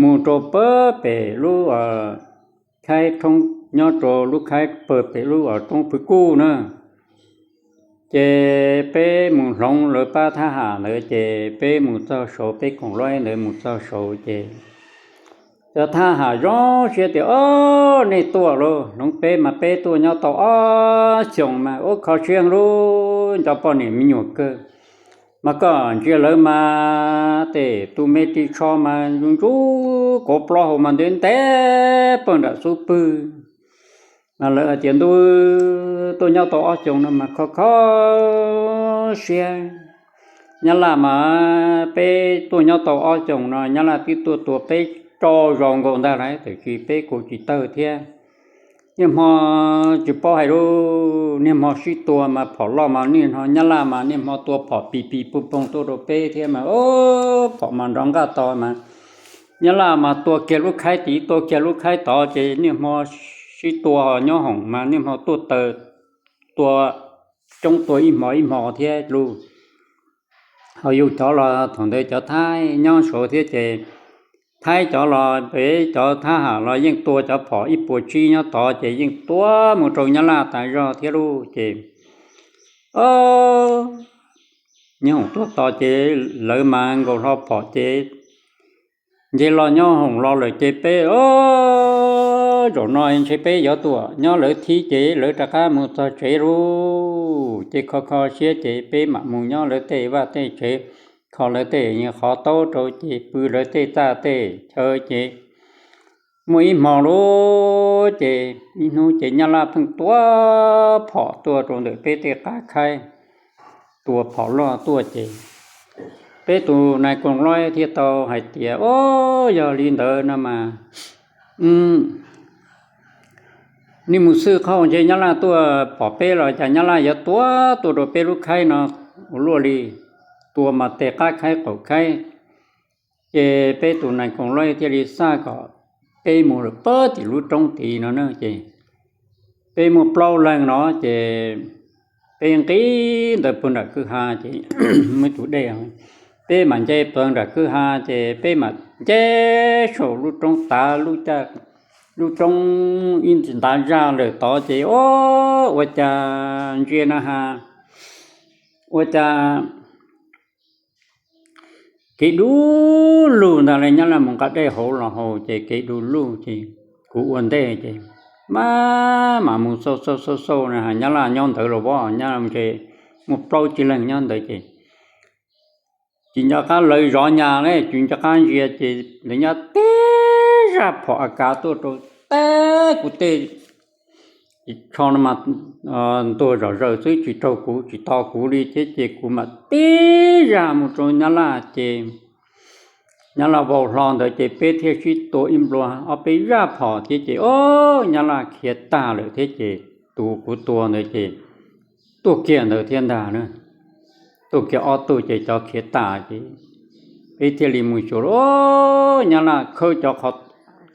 mus rau pab pem lub khaib roob, nyob rau lub khaib pawg pem lub roob Pwv Kuj na. Ces peb mus hloov lawv pab thab ham ntawd ces peb mus txog saud, peb koom loj ntawd mus txog saud ces cov thab ham zoo siab tias, o, nej tuaj lauj, hloov peb mas peb tuaj nyob tau ob xyoos mas ua kho siab lauj, nco poj niam me nyuam kawg. Mas koj ntsia lawv mas tej tus me ris tsho mas ntsuj ntsuj kauv plaub hau mas ntev ntev pawg nram xub pwg. Mas lawv hais tias ntuj, tuaj nyob tau ob xyoos no mas kho kho siab. Nyab laj mas peb tuaj nyob tau ob xyoos no nyab laj twb tuaj tua peb tsaug zog nkaus ntag lauj, tiam sis peb kuj tsis tawg thiab. Niaj hmo tsis paub hais lauj, niaj hmo sib tua mas phom loj mas niaj hmo, nyab laj mas niaj hmo tua phom pis pis poog poog tuaj rau peb thiab mas, o, phom mas nrov nqaj to mas nyab laj mas tua kiag lub khaib tid tua kiag lub khaib tod ces niaj hmo sib tua, nyob hoom mas niaj hmo tuaj taw tua coob tua ib hmo ib hmo thiab lauj. Ho yus cov los thaum ntawd cov thaib nyob saud thiab ces thaib cov los peb cov thab ham los yeej tua cov phom ib puas tsib nyob tod ces yeej tua mus rau nyab laj tas zog thiab lauj ces, o, nyob hoom tuaj tod ces lawv mas nkaus hlo phom ces nce los nyob hoom los lawm ces peb, o, zaum no ntshe peb yuav tuaj nyob lawv thib ces lawv rov qab mus txog tsev lauj ces kho kho siab ces peb mam mus nyob lawv tej vaj tej tsev, kho lawv tej qhov taub rau ces pw lawv tej txaj tej chaw ces muaj ib hmo lauj ces ib hnub ces nyab laj pheej tua phom tuaj rau ntawm peb tej qab khaib, tua phom loj tuaj ces peb tus nais koom loib thiaj tau hais tias, o, yog li ntawd no mas nej mus xwb qhov ntshe nyab laj tuaj pom peb los cas nyab laj yuav tua tuaj rau peb lub khaib no ua luaj li, tua mas tej qab khaib qaum khaib. Ces peb tus nais koom loib thiaj li xaj kom peb mus lawm pab tim lub roob tid no na ces peb muaj plaub leeg no ces peb nqis ntawd puag nram kwj ha ces muaj ib tus dej, peb mam nce puag nram kwj ha ces peb mam nce saum lub roob tav lub roob ib ntav zaj lawm tod ces, o, ua cas ntsia na has, ua cas kev du lug ntag li, nyab laj mus nqa dej hauv los haus ces kev du lug ces kuv ua ntej ces mam mam mus xauj xauj xauj xauj na has nyab laj nyob ntawd los as, nyab laj ntshe muaj plaub tsib leeg nyob ntawd ces tsis nco qab lawv zov nyas li, tsis nco qab ntsia ces lawv nyob tib zaj phom a kav tuaj rau tab kuv tej tsho no mas ntuag zom zaws xwb tsis raug kuv tsis to kuv li thiab ces kuv mam tib zaj mus rau nyab laj ces Nyab Laj vau hlo ntawd ces peb thiaj sib tua ib nplua ob peb zaj phom thiab ces ob, Nyab Laj khiav tag lawm thiab ces tus kuv tua ntawd ces tuag kiag ntawd thiab ntag na. Tuag kiag ob tug ces cov khiav tag ces peb thiaj li mus xyuas, ob, Nyab Laj khawb cov qhov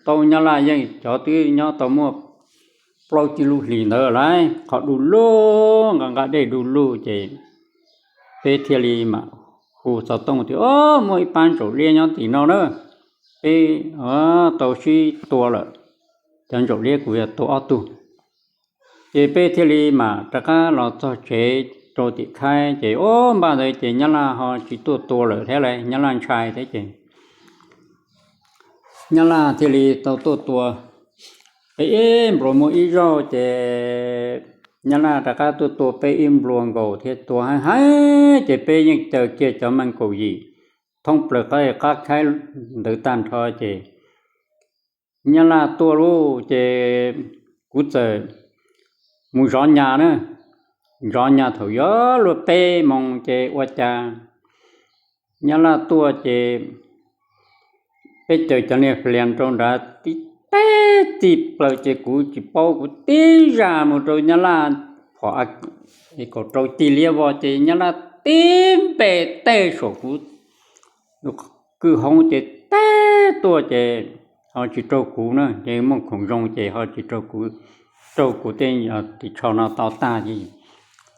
taub, Nyab Laj yeej cov twb nyob tau muaj plaub tsib lub hlis ntawd lawm, qhov du lug, nqa nqa dej du lug ces peb thiaj li mam hu xov tooj tias, ob, muaj ib pab ntsaum liab nyob tim no na, peb tau sib tua lawm, cov ntsaum liab kuv yog tua ob tug. Ces peb thiaj li mam rov qab los txog tsev rau tim khaib ces ob, npaj ntawd ces Nyab Laj ho tsis tuaj tua lawm thiab lauj, Nyab Laj ntshai thiab ces Nyab Laj thiaj li tau tuaj tua peb ib nplua muaj ib zaug ces Nyab Laj rov qab tuaj tua peb ib nplua nkaus thiab tua heev heev ces peb yeej caw kiag cov meej kaum yim thoob plaws qab qab khaib ntawd tag nrho ces Nyab Laj tuaj lauj ces kuv txawm mus zov nyas na, zov nyas thaum yuav luag peb moos ces ua cas Nyab Laj tuaj ces peb caw cov niag flias rau nrad tib teg txij plaws ces kuv tsis paub, kuv tib zaj mus rau Nyab Laj phom kaum rau tig liab vog ces Nyab Laj tib npe teg saum kuv kwj hoob ces teb tuaj ces ho tsis raug kuv na, ces muaj khoom zoo ces ho tsis raug kuv, raug kuv tej ris tsho no tau tag ces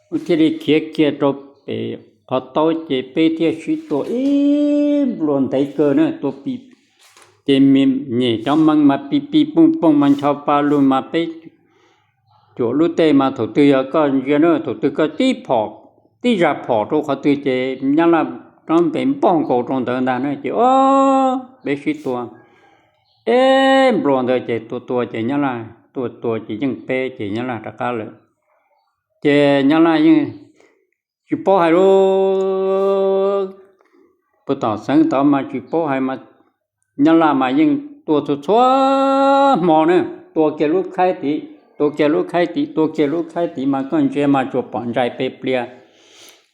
kuv thiaj li khiav kiag rau pem qhov taub ces peb thiaj sib tua ib nplua ntev kawg na, tua pis ces nyem cov meej mas pis pis pooj pooj mas ncho pa lug mas peb cuam lub tej mas thaum twg yog koj ntsia na, thaum twg koj tib phom, tib zaj phom rau qhov twg ces Nyab Laj rov npe npauj nkaus rau ntawd ntag na ces ob, peb sib tua ib nplua ntawd ces tua tua ces Nyab Laj tuaj tua ces yeej peb ces Nyab Laj rov qab lawm. Ces Nyab Laj yeej tsis paub hais lauj, puag tom xeev tod mas tsis paub hais mas Nyab Laj mas yeej tua txhua txhua hmo na, tua kiag lub khaib tid, tua kiag lub khaib tid, tua kiag lub khaib tid mas koj ntsia mas tsuas pom ntsais pe pliag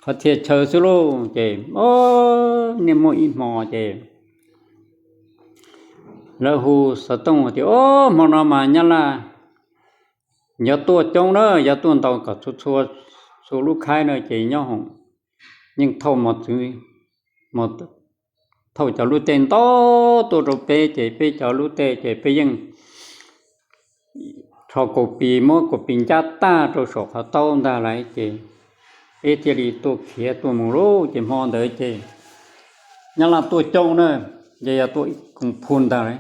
qhov txhia chaw xwb lauj. Ces ob, niaj muaj ib hmo ces lawv hu xov tooj tias ob, hmo no mas Nyab Laj yuav tuaj coob na, yuav tuaj ntaus kom txhua txhua lub khaib na ces nyob hoom yeej thauj mos txwv, thauj cov lub tej ntau tuaj rau peb ces peb cov lub tej ces peb yeej rho kaus pis, muab kaus pis ncab tag rau saum qhov taub ntag lauj ces peb thiaj li tuaj khiav tuaj mus lauj. Ces hmo ntawd ces Nyab Laj tuaj coob na, ces yog tuaj ib koom phu ntag lauj,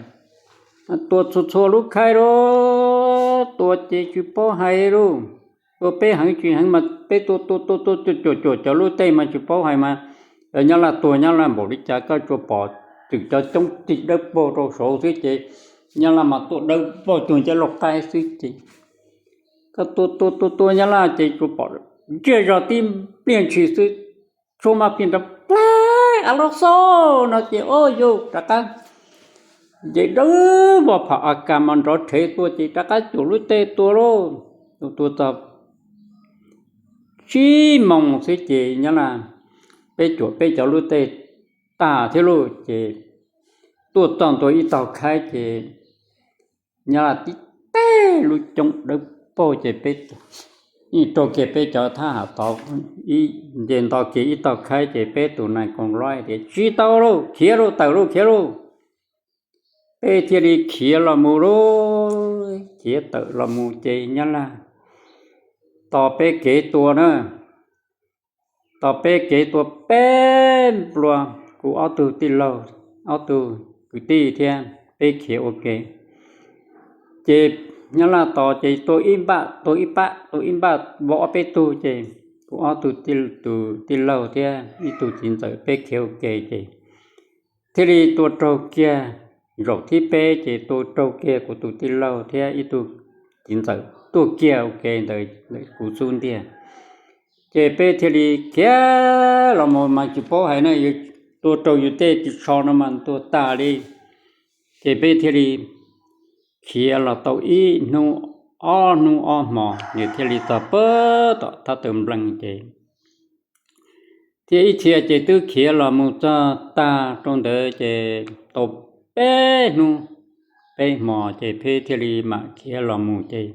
tua txhua txhua lub khaib lauj, tua ces tsis paub hais lauj, tua peb heev tsis heev mas peb tua tua tua tua cuam cuam cov lub tej mas tsis paub hais mas Nyab Laj tuag Nyab Laj npaum li cas koj tsuas pom twm cov coob tig dawb paug rau saud xwb ces Nyab Laj mas tuaj dawb paug cuag nceb lauj qaib xwb ces koj tua tua tua tua Nyab Laj ces tsuas pom ntsiag zog tib pliag ntshis xwb, tshuab maj plig nrov plaig a loj xauj no ces ob, yus rov qab nce dawb vog phom a kas mas nrov rhev tuaj ces rov qab cuam lub tej tua lauj. Tua tua txog tsib moos xwb ces Nyab Laj, peb cuam peb cov lub tej tag thiab lauj ces tuaj txog ntua ib tog khaib ces Nyab Laj tib teg lub coob dawb paug ces peb raug kiag peb cov thab ham tod, nce nto kiag ib tog khaib ces peb tus nais koos lob tias tsis tau lauj, khiav lauj, tawm lauj, khiav lauj. Peb thiaj li khiav los mus lauj, khiav tawm los mus ces Nyab Laj tos peb kev tua na, tos peb kev tua peb nplua, kuv ob tug tij laug, ob tug kwv tij thiab peb khiav ua ke. Ces Nyab Laj tos ces tua ib npaj, tua ib pab, tua ib npaj vau ob peb tug ces kuv ob tug, tus tij laug thiab ib tug txiv ntxawm peb khiav ua ke ces thiaj li tua raug kiag. Zaum thib peb ces tua raug kiag kuv tus tij laug thiab ib tug txiv ntxawm tuag kiag ua ke ntawd kuv xub ntiag. Ces peb thiaj li khiav los mus mas tsis paub hais na, tua raug yus tej ris tsho no mas tua tag li. Ces peb thiaj li khiav los tau ib hnub ob hnub ob hmo nws thiaj li txog pag tom thab taw nplees ces Thiab ib txhia ces twb khiav los mus txog tag rau ntawd ces tau peb hnub peb hmo ces peb thiaj li mam khiav los mus ces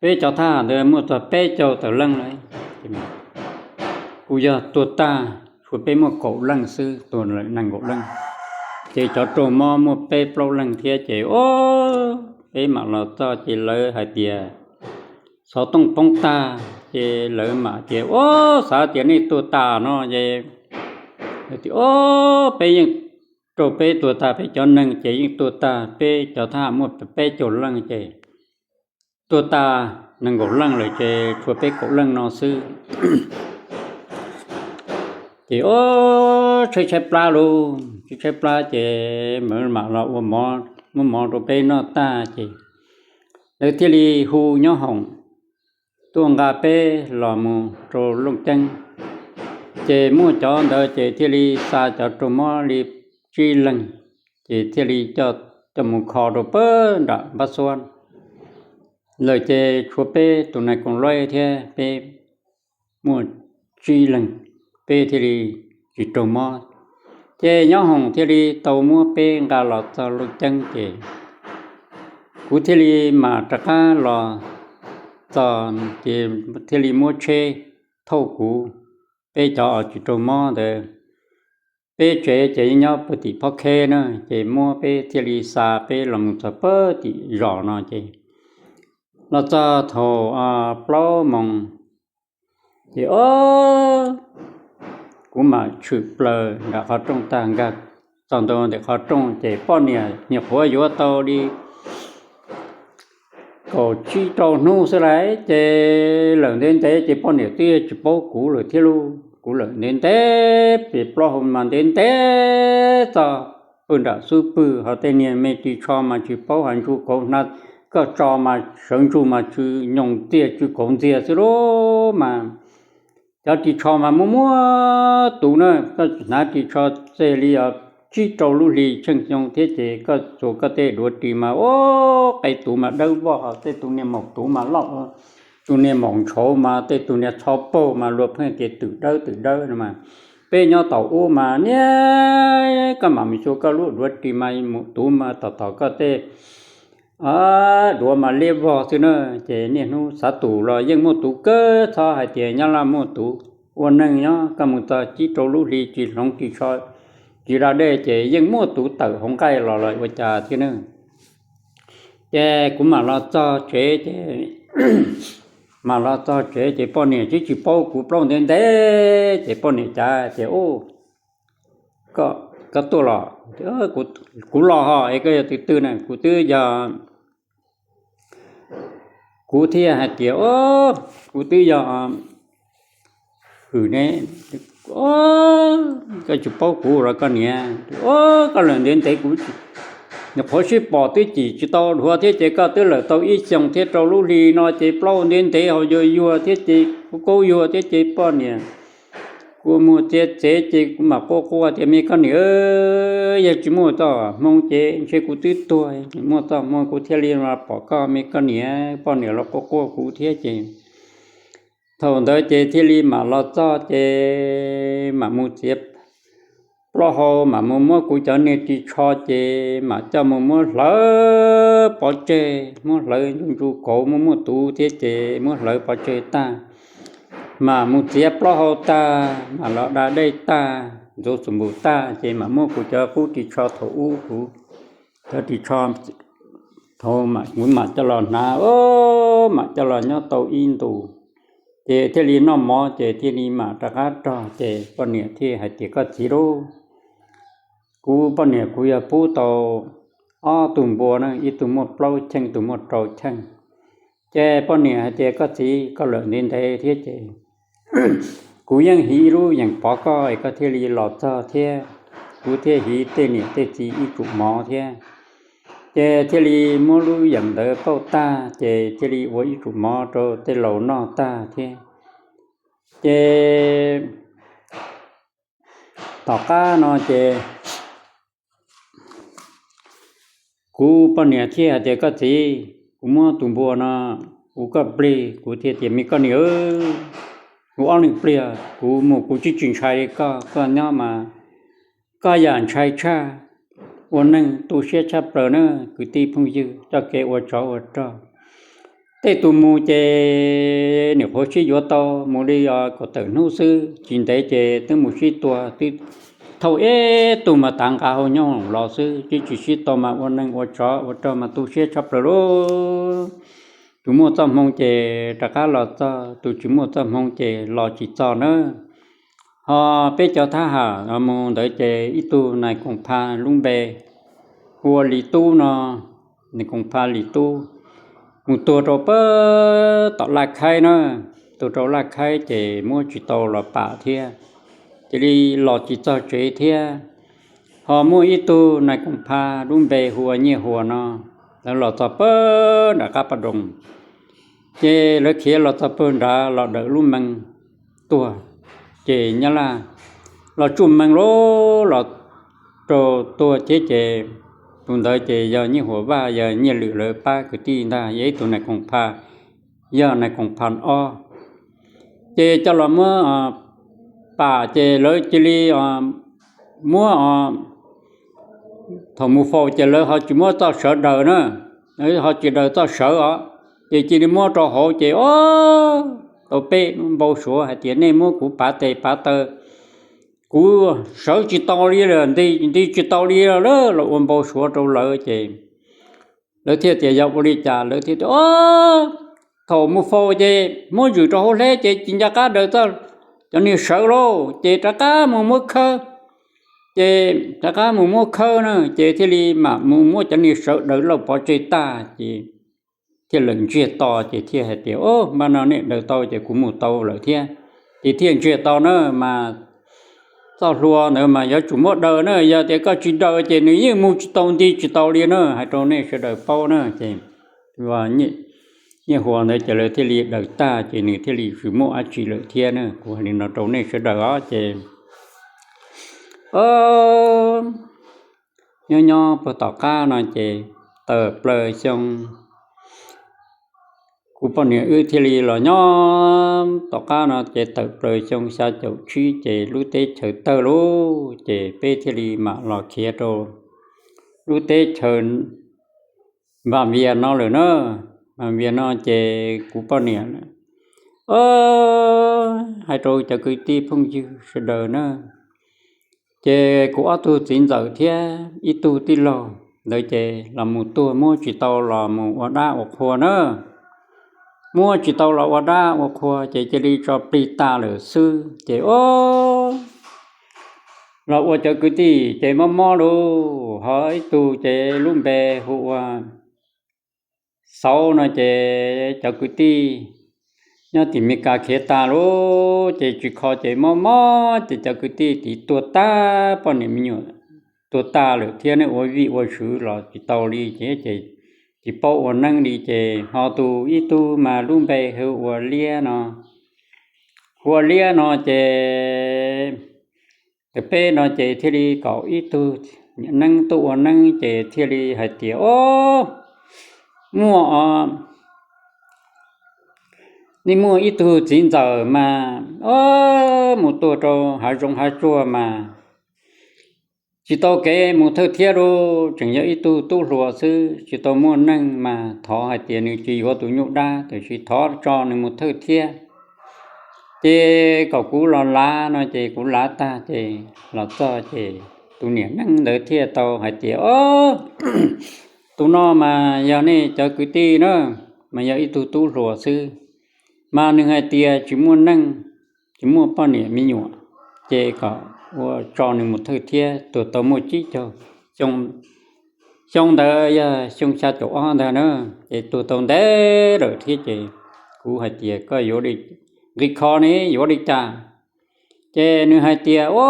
peb cov thab ham ntawd muaj txog peb caug tawm leej lawm. Kuj yog tuag tag tshuav peb muaj kaum leej xwb, tuag lawm nees nkaum leej. Ces cov raug mob muaj peb plaub leeg thiab ces o, peb mam los txog ces lawv hais tias xov tooj poob tag ces lawv mam tias, Ua, xav tias nej tuag tas no ces, o, peb yeej, raug peb tuag tag, peb cov neeg ces yeej tuag tag, peb cov thab ham muaj peb caug leej ces tuag tag nees nkaum leej lawm ces tshuav peb kaum leej no xwb. Ces o, tshaib tshaib plab lauj, tshaib tshaib plab ces mam los ua mov, muab mov rau peb noj tag ces lawv thiaj li hu nyob hoom tuaj nqa peb los mus rau Looj Ceeb. Ces muaj cov ntawd ces thiaj li xa cov raug mob li tsib leeg, ces thiaj li coj mus kho rau pem nram Npab Xuab lawm ces tshuav peb tus nais koom luj thiab peb muaj tsib leeg, peb thiaj li tsis raug mob. Ces nyob hoom thiaj li tau muab peb nqa los txog Looj Ceeb ces kuv thiaj li mam rov qab los txog ces thiaj li muab tsheb thauj kuv peb cov uas tsis raug mob ntawd. Peb tsev ces nyob puag tim Phob Kheb na, ces muab peb thiaj li xa peb los mus txog puag tim zos no ces los txog thaum plaub moos ces o, kuv mam tshwm plaws nram qhov rooj tag nkag txog ntua ntawm qhov rooj ces poj niam nyuam qhuav yuav tau li kaum tsib rau hnub xwb lawm ces lawm ntev ntev ces poj niam twb tsis paub kuv lawm thiab lauj. Kuv lawm ntev ntev ces plaub hau mas ntev ntev txog pw nram xub pwg, ho tej niag me ris tsho mas tsis paub hais ntsuj kauv hnav, koj tso mas sawv ntsug mas tsw nyoos ntxiag tsw kauv ntxiag xwb lauj mas. Cov ris tsho mas muaj muaj tus na, koj hnav ris tsho txij li tsib rau lub hli tsheej xyoo thiab ces koj txua koj tej duav ris mas o, qe tus mas dawb vog, tej tus niag maum tuv mas loj, tus niag maum ntshauv mas tej tus niag tsho paug mas luag pheej tias twm dawb twm dawb no mas. Peb nyob tom ub mas niag koj mam mus xyuas koj lub duav ris mas maum tuv mas tom tom koj tej duav mas liab vog xwb na. Ces niaj hnub xav tus los yeej muaj tus kawg, txhob hais tias Nyab Laj muaj tus. Ua neeg nyob koj mus txog tsib rau lub hli tsis hloov ris tsho, tsis da dej ces yeej muaj tus tawm hauv nqaij los lawm ua cas thiab na. Ces kuv mam los txog tsev ces, mam los txog tsev ces poj niam twb tsis paub kuv plaub ntev ntev ces poj niam cav tias, Ub, koj tuaj los? Kuv los ho es koj yog tus twg na? Kuv twb yog, kuv thiaj hais tias, Kuv twb yog Hwm ne. Koj tsis paub kuv los koj niam? Koj lawm ntev ntev kuv nyuam qhuav sib pom twb cim tsis tau dhuav thiab ces koj twb lawm tau ib xyoos thiab rau lub hli no ces plaub ntev ntev ho yuag yuag thiab ces kuv kaub yuag thiab ces poj niam kua muag txiav txev ces kuv mam quaj quaj tias, Me koj niam, yog tsis muaj txoj hmoo ces ntshe kuv twb tuag, muaj txoj hmoo kuv thiaj li los pom koj me koj niam. Poj niam los quaj quaj kuv thiab ces thaum ntawd ces thiaj li mam los txog ces mam mus txiav plaub hau, mam mus muab kuv cov niag ris tsho ces mam coj mus muab hlawv pov tseg, muab hlawv ntsuj ntsuj kauv, muaj muaj tuv thiab ces muab hlawv pov tseg tag, mam mus txiav plaub hau tag, mam los da dej tag, ntxuav xus npum tag ces mam muab kuv cov qub ris tsho thaum ub, kuv cov ris tsho thaum kuv mam coj los hnav, mam coj los nyob tau ib ntus ces thiaj li noj mov ces thiaj li mam rov qab rog ces poj niam thiaj hais tias, Koj txiv lauj, kuv poj niam kuv yog pub tau ob tug npua na, ib tug muaj plaub cheej, ib tug muaj rau cheej. Ces poj niam hais tias, Koj txiv, koj lawm ntev ntev thiab ces kuv yeej hiv ib lub yeem pov koj es koj thiaj li los txog thiab, kuv thiaj hiv tej niam tej txiv ib tsum mov thiab. Ces thiaj li muab lub yeem ntawd pauj tag ces thiaj li ua ib tsum mov rau tej laus noj tag thiab. Ces tom qab no ces kuv poj niam thiaj hais tias, Koj txiv, kuv muab tus npua no ua koj plig. Kuv thiaj tias, Me koj niam, kuv ob leeg pliag kuv mus kuv tsis tsis ntshai li koj, koj nyob mas koj yam ntshai tshaj, ua neej tu siab tshaj plaws na. Kwv tij phooj ywg, txoj kev ua tsov ua rog, tej tus mus ces nim qhuav sib yuav tau mus li kaum tawm hnub xwb, tsis ntev ces twb mus sib tua, twb thauj ib tug mas tav nqa hau nyooj los xwb, tsis tsis sib tau mas ua neej ua tsov ua rog mas tu siab tshaj plaws lauj. Tus muaj txoj hmoo ces rov qab los txog, tus tsis muaj txoj hmoo ces los tsis txog na. Ho peb cov thab ham mus ntawd ces ib tug nais koom pha lub npe hu ua Lis Tub no, nais koom pha Lis Tub mus tuag rau pem tom Laj Khaib na, tuag rau Laj Khaib ces muab tsis tau los pam thiab, cia li los tsis txog tsev thiab. Ho muaj ib tug nais koom pha lub npe hu ua Nyiaj Huas no, lawv los txog pem nram qab pas doos, ces lawv khiav los txog pem nrad los dawm lub mees tuag, ces Nyab Laj los tsuj mees lawm los rau tuag thiab ces tus ntawd ces yog Nyiaj Huas Vaj, yog Nyiaj Lwm lawv pab kwv tij ntag, yog ib tug nais koom pha, yog nais koom pha ob. Ces coj los muab pam ces lawv cia li muab, thaum mus faus ces lawv ho tsis muab txoj sawv daws na, ho tsis daws txoj sawv os, ces cia li muab rau hauv ces o, tau peb npau suav hais tias nej muab kuv pav tes pav taw, kuv sawv tsis tau li lawm, nti tsis tau li lawm, los ua npau suav rau lawv ces lawv thiaj tias yog ua li cas, lawv thiaj tias o, thaum mus faus ces muab zwm rau hauv hleb ces tsis nco qab daws txoj, cov niag sawv lauj, ces rov qab mus muab khawb, ces rov qab mus muab khawb na, ces thiaj li mam mus muab cov niag sawv daws lauj pov tseg tag ces thiaj lawm ntsiag to ces thiaj hais tias o, npaj no nej daws tau ces kuv mus tau lawm thiab. Ces thiaj ntsiag to na, mas txoj hlua ntawd mas yuav tsum muab daws na, yog tias koj tsis daws ces nws yeej mus tsis tau nti tsis tau li na, hais rau nej sawv daws paub na. Ces Nyiaj Huas ntawd ces lawv thiaj li daws tag ces nws thiaj li tsis muaj dab tsi lawm thiab na, kuv hais li no rau nej sawv daws os. Ces nyob nyob puag tom qab no ces tawm plaws xyoo, kuv poj niam wb thiaj li los nyob tom qab no ces tawm plaws xyoo xya caum tsib ces lub teb chaws tawg lauj, ces peb thiaj li mam los khiav rau lub teb chaws Npas Vias no lawm na. Npas Vias no ces kuv poj niam, hais rau cov kwv tij phooj ywg sawv daws na, ces kuv ob tug txiv ntxawm thiab ib tug tij laug ntawd ces los mus tuag muab tsis tau los mus ua dab ua qhua na. Muab tsis tau los ua dab ua qhua ces cia li tso plig tas lawm xwb ces o, los ua cov kwv tij ces mob mob lauj. Ho ib tug ces lub npe hu ua Xauv no ces cov kwv tij nyob tim Mes Kas khiav tas lauj, ces tsis kho ces mob mob ces cov kwv tij tid tuag tag, poj niam me nyuam tuag tag lawm thiab, nej ua vij ua sw los tsis tau li ces, ces tsis paub ua neeb li ces ho tus ib tug mas lub npe hu ua Liab no, hu ua Liab no ces tawm peb no ces thiaj li kom ib tug niam neeb tuaj ua neeb ces thiaj li hais tias o, muaj o, nej muaj ib tug txiv ntxawm mas o, mus tuag rau hav zoov hav tsuag mas tsis tau kev mus thawj thiab lauj, tseem yog ib tug tub hluas xwb tsis tau muaj neej mas thov hais tias nws tsis yuav tus nyuj dab, tiam sis thov tso nws mus thawj thiab. Ces kom kuv los lav no ces kuv lav tag ces los txog ces tus niam neeb ntawd thiaj tau hais tias o, tus no mas yog nej cov kwv tij na, mas yog ib tug tub hluas xwb, mas nws hais tias tsis muaj neej, tsis muaj poj niam me nyuam, ces kom ua tso nws mus thawj thiab, tuag tau muaj tsib caug xyoo ntawd yog xyoo xya caum ob ntag na, ces tuag tau ntev lawm thiab ces kuv hais tias koj yuav nqi kho ne yuav li cas? Ces nws hais tias o,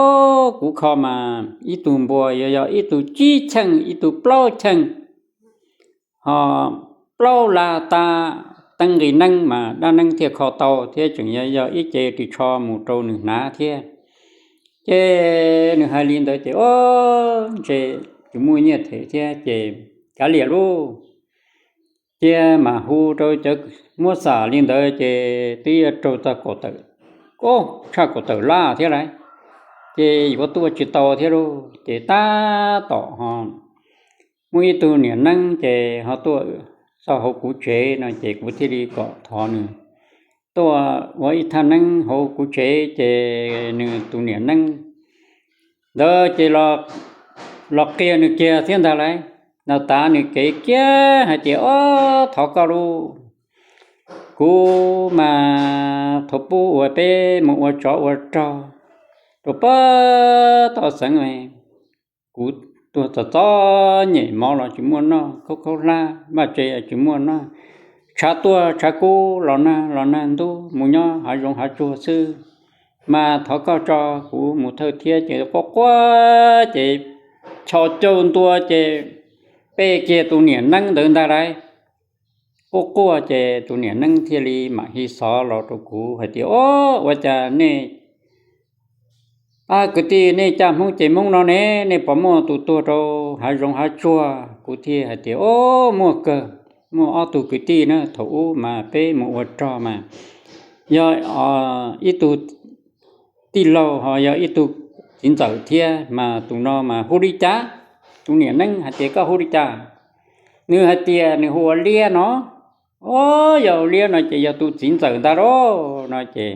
kuv kho mas ib tug npua yog, yog ib tug tsib cheej ib tug plaub cheej, ho plaub lab tab teeb nqi neeb mas dab neeb thiaj kho tau thiab tseem yog, yog ib ce ris tsho mus rau nws hnav thiab. Ces nws hais li ntawd ces o, ntshe tsis muaj nyiaj them thiab ces kav liam lauj. Cia mam hu rau cov, muab xam li ntawd ces twb yuav raug txog kaum tawm Tshaj kaum tawm lab thiab lauj, ces yuav tuaj tsis tau thiab lauj. Ces tab tom ho muaj ib tug niam neeb ces ho tuaj txog hauv kuv tsev no ces kuv thiaj li kom thov nws tuaj ua ib thaj neeb hauv kuv tsev. Ces nws tus niam neeb ntawd ces los qhia nws kiag thiab ntag lauj. Los tav nws kev kiag hais tias, Ob, thov koj lauj, kuv mas thaum pub uas peb mus ua tsov ua rog rau pem toj xeev, kuv tuag txom txom nyem, mov los tsis muaj noj, khaub khaub hlab vaj tse tsis muaj noj, tshav tuaj tshav kub los nag los nag ntub, mus nyob hav zoov hav tsuag xwb, mas thov koj tso kuv mus thawj thiab. Ces quaj quaj ces chos caug ntua ces pe kiag tus niam neeb ntawd ntag lauj. Quaj quaj ces tus niam neeb thiaj li mam hi xov los rau kuv hais tias, Ob, ua cas nej, ab, kwv tij, nej caj Hmoob ces Hmoob no ne, nej puas muaj tus tuag rau hav zoov hav tsuag? Kuv thiaj hais tias, Ob, muaj kawg, muaj ob tug kwv tij na, thaum ub mas peb mus ua rog mas yog ib tug tij laug ho yog ib tug txiv ntxawm thiab, mas tus no mas hu li cas? Tus niam neeb hais tias, Koj hu li cas? Nws hais tias nws hu ua Liab no. Ob, yog ua Liab no ces yog tus txiv ntxawm ntag lauj no ces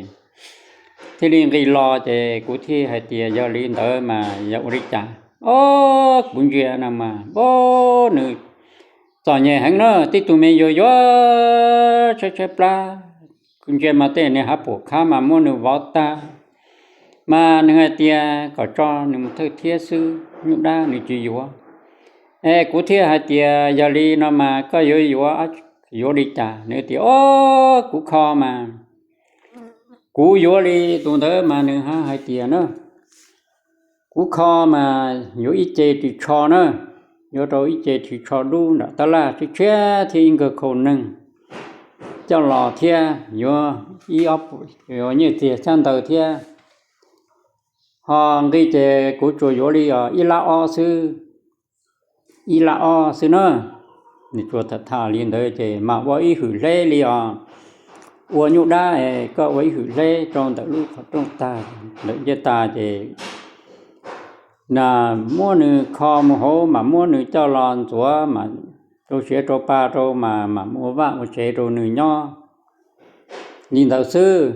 thiaj li nqis los ces kuv thiaj hais tias, Yog li ntawd mas yog ua li cas? Ob, kuv ntsia no mas, ob, nws txom nyem heev na, tib tug me yuag yuag tshaib tshaib plab, kuv ntsia mas tej niag hav pum khab mas muab nws vov tag, mas nws hais tias kom tso nws mus thawj thiab xwb, nyuj dab nws tsis yuav. Es kuv thiaj hais tias, Yog li no mas koj yuav yuav, yuav li cas? Nws tias, Ob, kuv kho mas kuv yuav li tus ntawd mas nws hais tias na, kuv kho mas yuav ib ce ris tsho na, yuav rau ib ce ris tsho dub nram tab laj tshiab tshiab thiab ib nkawg khau neeg coj los thiab yuav ib ob puas nyiaj txiag xyab ntawv thiab. Ho nqi ces kuv tsuas yuav li os ib lab ob xwb, ib lab ob xwb na. Nws tsuas tham tham li ntawd ces mam ua ib hwm hleb li os, ua nyuj dab es koj ua ib hwm hleb rau ntawm lub qhov rooj tag, ntawm ncej tas ces na, muab nws kho mus hauv mas muab nws coj los ntxuav mas rau siav rau pa rau mas mam mus ua vaj ua tsev rau nws nyob li ntawd xwb.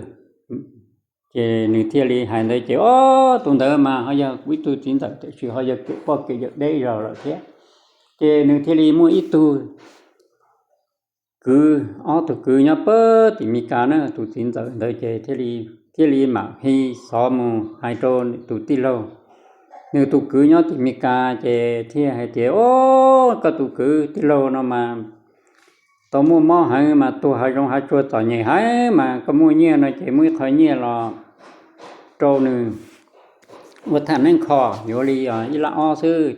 Ces nws thiaj li hais ntawd ces, Ob, tus ntawd mas ho yog kuv ib tug txiv ntxawm tiam sis ho yog kev poj kev yawm deb zog lawm thiab. Ces nws thiaj li muaj ib tug kwv, ob tug kwv nyob pem tim Mes Kas na, tus txiv ntxawm ntawd ces thiaj li mam hi xov mus hais rau tus tij laug, nws tus kwv nyob tim Mes Kas ces thiaj hais tias, Ob, koj tus kwv tij laug no mas tau muaj mob heev mas tuag hav zoov hav tsuag txom nyem heev mas koj muaj nyiaj no ces muaj ib qho nyiaj los rau nws ua thaj neeb kho, yuav li ib lab ob xwb.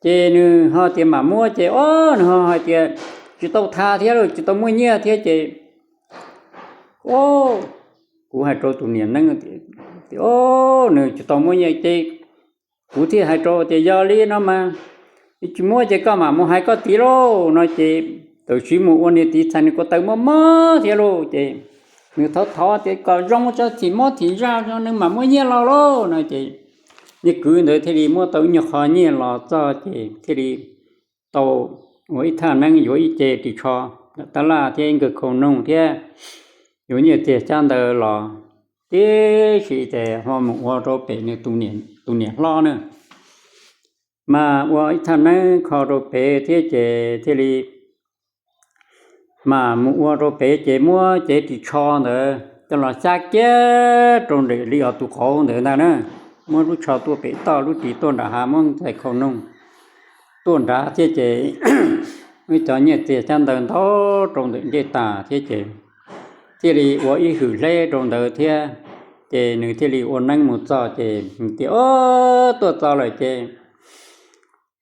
Ces nws ho tias mam muab ces, ob, nws ho hais tias tsis tau tha thiab lauj, tsis tau muaj nyiaj thiab ces, ob, kuv hais rau tus niam neeb tias, ob, nws tsis tau muaj nyiaj ces kuv thiaj hais rau tias yog li no mas tsis muab ces koj mam mus hais koj txiv lauj no ces tam sim mus ua niam txiv txhais nws ko taw mob mob thiab lauj ces nws thov thov tias kom zoo tso, thim mob thim zaj nws mam muab nyiaj los lauj no ces niag kwv ntawd thiaj li muab tau ib nyuag qho nyiaj los txog ces thiaj li tau ua ib thaj neeb yuav ib ce ris tsho, tab laj thiab ib nkawg khau noog thiab yuav nyiaj txiag xyab ntawv los tib si ces ho mus ua rau pem nws tus niam hlob na. Mas ua ib thaj neeb kho rau pem thiab ces thiaj li mas mus ua rau pem ces muab cev ris tsho ntawd coj los xyab kiag rau nram li os tus qauv ntawd ntag na. Muab lub tsho tuaj pem toj, lub ris tuaj nram hav, muab ntxhais khau noog tuaj nrad thiab ces muab cov nyiaj txiag xyab ntawv ntau rau ntawm ncej tas thiab ces thiaj li ua ib hwm hleb rau ntawd thiab. Ces nws thiaj li ua neeb mus txog ces nws tias, ob, tuaj txog lawm ces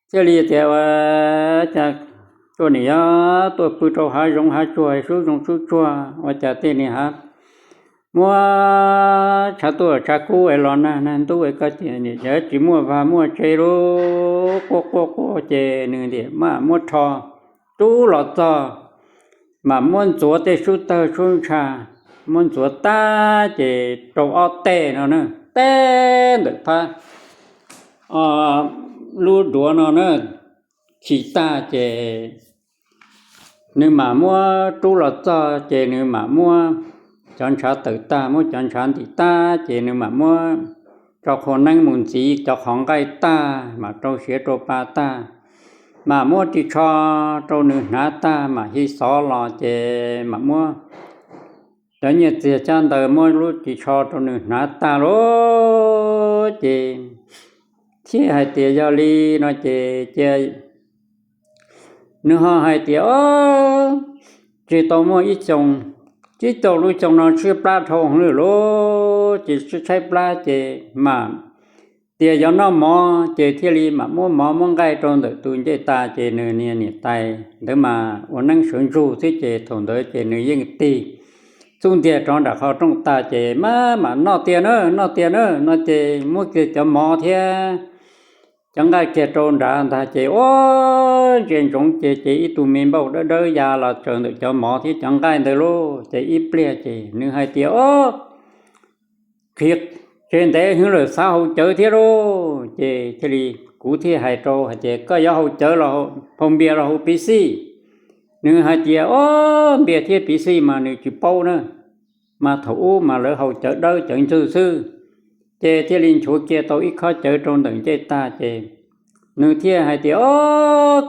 thiaj li tias, ua cas tuaj nim yog tuaj pw rau hav zoov hav tsuag sub zoov sub tsuag, ua cas tej niag hav muab tshav tuaj tshav kub es los nag nag ntub es koj nim tsis muaj vaj muaj tsev lauj. Quaj quaj quaj ces nws tias mam muab rho rub los txog, mam muab ntxuav tej sub tawg sub ntsha muab ntxuav tag ces rau ob teg no na, teg ntawm phab lub duav no na, khi tag ces nws mam muab rub los txog ces nws mam muab cov ntshav tawm tag, muab cov ntshav ntim tag ces nws mam muab tso qhua neeb mus ntxiv cov qhov nqaij tag, mam rau siav rau pa tag, mam muab ris tsho rau nws hnav tag, mam hi xov los ces mam muab cov nyiaj txiag cab ntawd muab lub ris tsho rau nws hnav tag lauj. Ces thiaj hais tias yog li no ces cia nws ho hais tias, o, tsis tau muaj ib xyoo, tsib caug lub xyoo no tshaib plab dhau hwv lawm lauj, ces tshaib plab ces mam tias yuav noj mov ces thiaj li mam muab mov muab nqaij rau ntawm tus ncej tas ces nws niam tais ntawd mas ua neeb sawv ntsug xwb ces thaum ntawd ces nws yeej tig txuj ntiag rov nram qhov rooj tas ces mam mam noj tiag na, noj tiag na no ces muab kiag cov mov thiab cov nqaij kiag rau nrad ntag ces ua ntsia ntsoov ces ces ib tug me npauj dawb dawb ya los tsaws ntawm cov mov thiab cov nqaij ntawd lauj. Ces ib pliag ces nws hais tias, o, qhiav tseg ntev hwv lawm xav haus cawv thiab lauj. Ces thiaj li kuv thiaj hais rau hais tias koj yuav haus cawv los haus npias los haus piv xij? Nws hais tias, o, npias thiab piv xij mas nws tsis paub na, mas thaum ub mas lawv haus cawv dawb cawv ntswg xwb. Ces thiaj li nchuav kiag tau ib khob cawv rau ntawm ncej tag ces nws thiaj hais tias, o,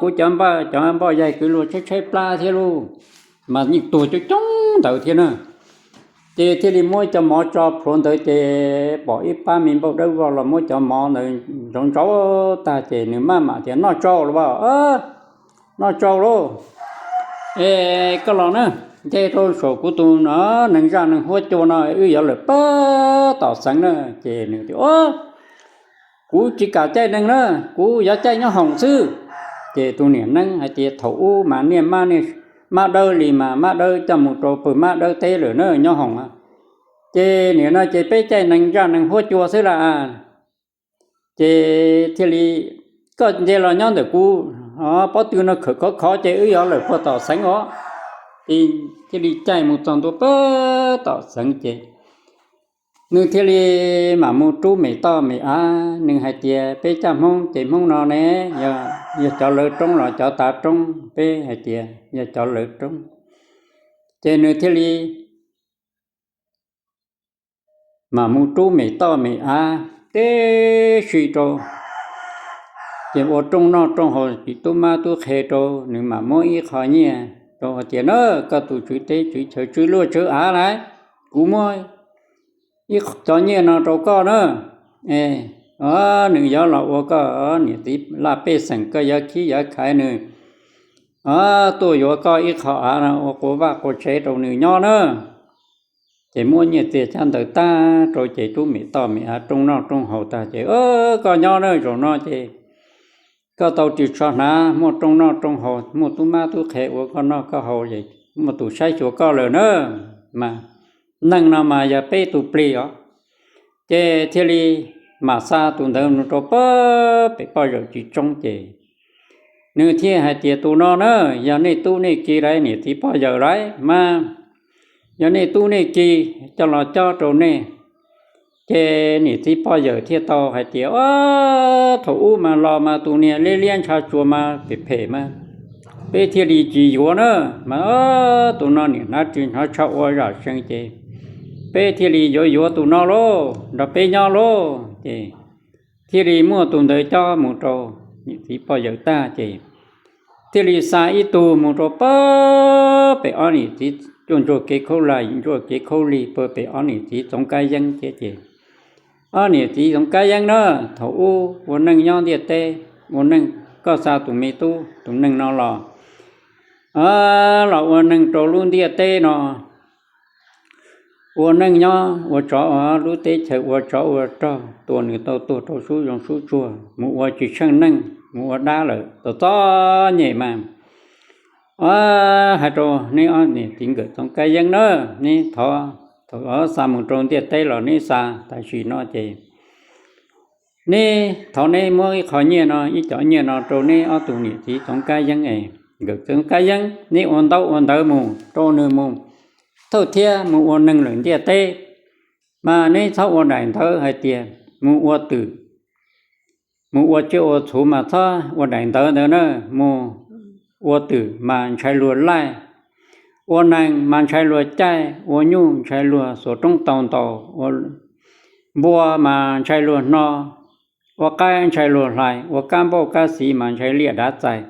kuv cov npauj, cov npauj yaig kwv luag tshaib tshaib plab thiab lauj, mas yeej tuag coob coob ntawd thiab na. Ces thiaj li muab cov mov tso plhuav ntawd ces pom ib pab me npauj dawb vog los muab cov mov ntawd ntsauv ntsauv tag ces nws maj mam tias, noj tsau los as, noj tsau lauj. Es koj los na, nce rau saum kuv tus no, neeg zaj neeg huab cua no wb yuav lawm puag tom xeev na. Ces nws tias, o, kuv tsis kam caij neeg na, kuv yuav caij nyob hoom xwb. Ces tus niam neeb hais tias, thaum ub mas niaj mab dawb li mas mab dawb coj mus rau pw mab dawb teb lawm na nyob hoom. Ces nim no ces peb caij neeg zaj neeg huab cua xwb las. Ces thiaj li, koj nce los nyob ntawm kuv pob tw no khawm khov khov ces wb yuav lawm puag tom xeev os. Ces thiaj li caij mus txog ntua puag tom xeev ces nws thiaj li mam mus rub me toj me av, nws hais tias, peb caj Hmoob ces Hmoob no ne, yog cov lawv roob los cov tav roob, peb hais tias yog cov lawv roob. Ces nws thiaj li mam mus rub me toj me av teb si rau, ces ua rooj noj rooj haus tsis tub mab tub qhe rau, nws mam muab ib qho nyiaj rau hais tias, na, koj tus tswv teb tswv chaw tswv luaj tswv av lauj, kuv muab ib cov nyiaj no rau koj na. Nws yuav los ua koj niam txiv laj pej xeem, koj yuav khib yuav khaiv nws, tuaj yuav koj ib qho av no ua qua vaj qua tsev rau nws nyob na. Ces muab nyiaj txiag cab ntawd tag rau ces rub me toj me av rooj noj rooj haus tag ces, koj nyob na, zaum no ces koj tau ris tsho hnav, muaj rooj noj rooj haus, muaj tub mab tub qhe ua koj noj koj haus, muaj tus saib xyuas koj lawm na, mas neeg no mas yog peb tus plig os. Ces thiaj li mam xa tus ntawd mus rau pem poj zawm tsis tsoob ces nws thiaj hais tias, tus no na, yog nej tub nej ki lauj, niam txiv pog yawm lauj mas, yog nej tub nej ki coj los cob rau nej. Ces niam txiv pog yawm thiaj tau hais tias, o, thaum ub mas los mas tus niag liab liab ntshav tsuas mas phem phem mas peb thiaj li tsis yuav na, mas tus no niam hnav ris hnav tsho ua zam sees ces peb thiaj li yuav yuav tus no lauj, nrog peb nyob lauj. Ces thiaj li muaj tus ntawd cob mus rau niam txiv pog yawm tag ces thiaj li xa ib tug mus rau pem ob niam txiv cuaj ntsuag kev khaub lig, ntsuag kev khaub lig pem ob niam txiv Txoov Kab Yeeb thiab ces ob niam txiv Txoov Kab Yeeb na, thaum ub ua neej nyob ntiaj teb, ua neej, koj xa tus me tub tus neeg no los, los ua neej rau lub ntiaj teb no, ua neej nyob ua tsov lub teb chaws, ua tsov ua rog, tua nws tau tuag rau sub zoo sub tsuag, mus ua tsis tsheej neej, mus ua dab lawm, txom txom nyem mas. Hais rau neb ob niam txiv nkawm Txoov Kab Yeeb na, neb thov, thaum xa mus rau ntiaj teb los neb xa, tam sim no ces neb thov neb muab ib qho nyiaj no, ib cov nyiaj no rau neb ob tug niam txiv Txoov Kab Yeeb es, nkawm Txoov Kab Yeeb, neb ua ntaub ua ntawv mus rau nws mus, thawj thiab mus ua neeg lawm ntiaj teb, mas neb txhob ua daim ntawv hais tias mus ua twm, mus ua tsiaj ua txhu mas txhob ua daim ntawv ntawd na. Mus ua twm mas ntshai luag laij, ua neeg mas ntshai luag caij, ua nyuj ntshai luag xuas roob tau ntaus, ua npua mas ntshai luag hno, ua qaib ntshai luag hlais, ua kab npauj kab xis mas ntshai liaj dav txais,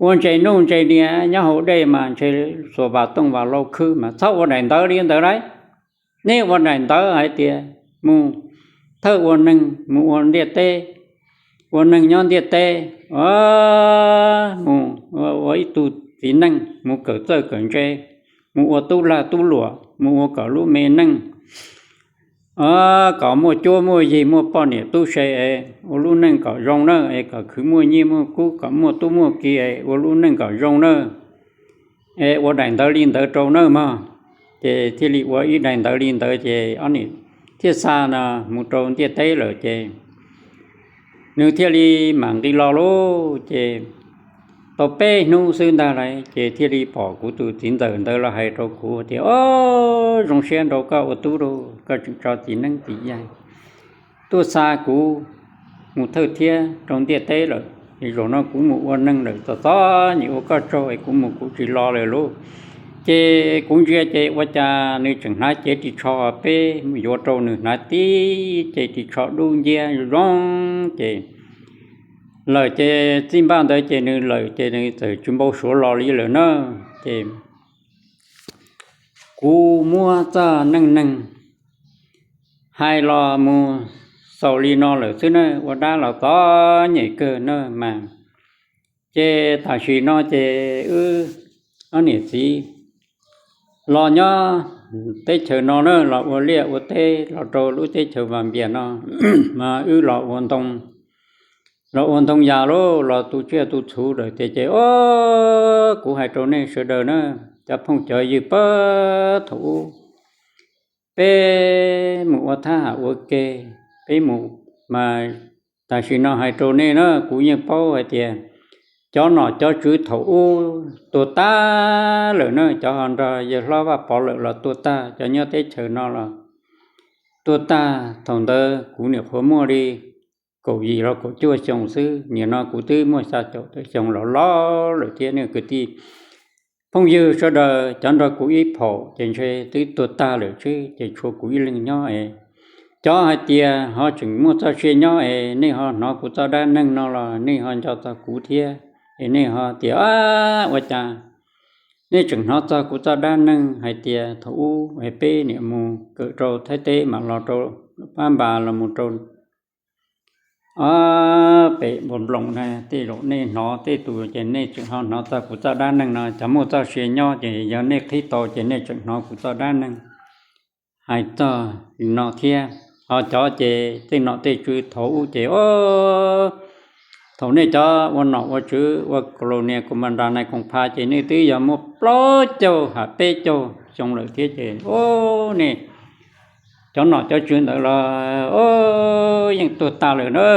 ua ntses nuj ntses niam nyob hauv dej mas ntshai xuas vas tooj vas lau khwb, mas txhob ua daim ntawv li ntawd lauj. Neb ua daim ntawv hais tias mus thawj ua neeg mus ua ntiaj teb, ua neeg nyob ntiaj teb, mus ua ib tug txiv neej, mus kawm txawj kawm ntse, mus ua tub lag tub luam, mus ua kom lub me neej kom muaj cuab muaj yig, muaj poj niam tub se es ua lub neej kom zoo na, es kom khwv muaj nyiaj muaj kub, kom muaj tub muaj ki es ua lub neej kom zoo na, es ua daim ntawv li ntawd rau nawb mog. Ces thiaj li ua ib daim ntawv li ntawd ces ob niam thiaj xa no mus rau ntiaj teb lawm ces nws thiaj li mam nqis los lauj. Ces tau peb hnub xwb ntag lauj, ces thiaj li pom kuv tus txiv ntxawm ntawd los hais rau kuv tias, Ob, zoo siab nrog koj ua tub lauj, koj tseem tso txiv neeb txiv yaig tuaj xa kuv mus thawj thiab rau ntiaj teb lawm. Zaum no kuv mus ua neeg lawm, txom txom nyem ua koj tsaug es kuv mus kuv tsis los lawm lauj. Ces kuv ntsia ces ua cas nws tseem hnav cev ris tsho, peb yuav rau nws hnav tib cev ris tsho dub nciab zoo zoo. Ces lawm ces txij npaj ntawd ces nws lawm ces nws txawm tsis npau suav los li lawm na. Ces kuv muab txoj neej neeg hais los mus xaus li no lawm xwb na, ua dab los txom nyem kawg na mas. Ces tam sim no ces wb ob niam txiv los nyob teb chaws no na, los ua liaj ua teb los rau lub teb chaws Vaj Npias no, mas wb los ua ntoo, los ua ntoo yas lauj, los tu tsiaj tu txhu lawm tiag. Ces o, kuv hais rau nej sawv daws na, cov phooj cov ywg, pab thaum ub peb mus ua thab ham ua ke, peb mus, mas tam sim no hais rau nej na, kuv yeej paub hais tias cov nom cov tswv thaum ub tuag tag lawm na, cov ho nrog yawg hlob Vaj Pov lawm los tuag tag, cov nyob teb chaws no los tuag tag. Thaum ntawd kuv nyuam qhuav muaj li kaum yim los kaum cuaj xyoo xwb, nim no kuv twb muaj xya caum tawm xyoo los laus lawm thiab. Nej kwv tij phooj ywg sawv daws, cov nrog kuv ib phaum ces ntshe twb tuag tag lawm xwb, ces tshuav kuv ib leeg nyob es cov hais tias ho tseem muaj txoj sia nyob es nej ho hnov kuv txoj dab neeg no los nej ho nco txog kuv thiab, es nej ho tias, Ua cas nej tseem hnov txog kuv txoj dab neeg hais tias thaum ub es peb niam mus kawm rau Thaib teb mam los rau Pab Npas los mus rau pem Npua Nploos na, tej zaum nej hnov tej tus ces nej tseem ho hnov txog kuv txoj dab neeg no. Cov muaj txoj sia nyob ces yog nej qhib tau ces nej tseem hnov kuv txoj dab neeg hais txog li no thiab. Ho cov ces tej nom tej tswv thaum ub ces o, thaum nej cov ua nom ua tswv ua Kaus Laus Nias Kaus Npas Nras Nais Koom Phas ces nej twb yog muaj plaub caug ham peb caug xyoo lawm thiab ces o, nej cov nom cov tswv ntawd los o, yeej tuag tag lawm na.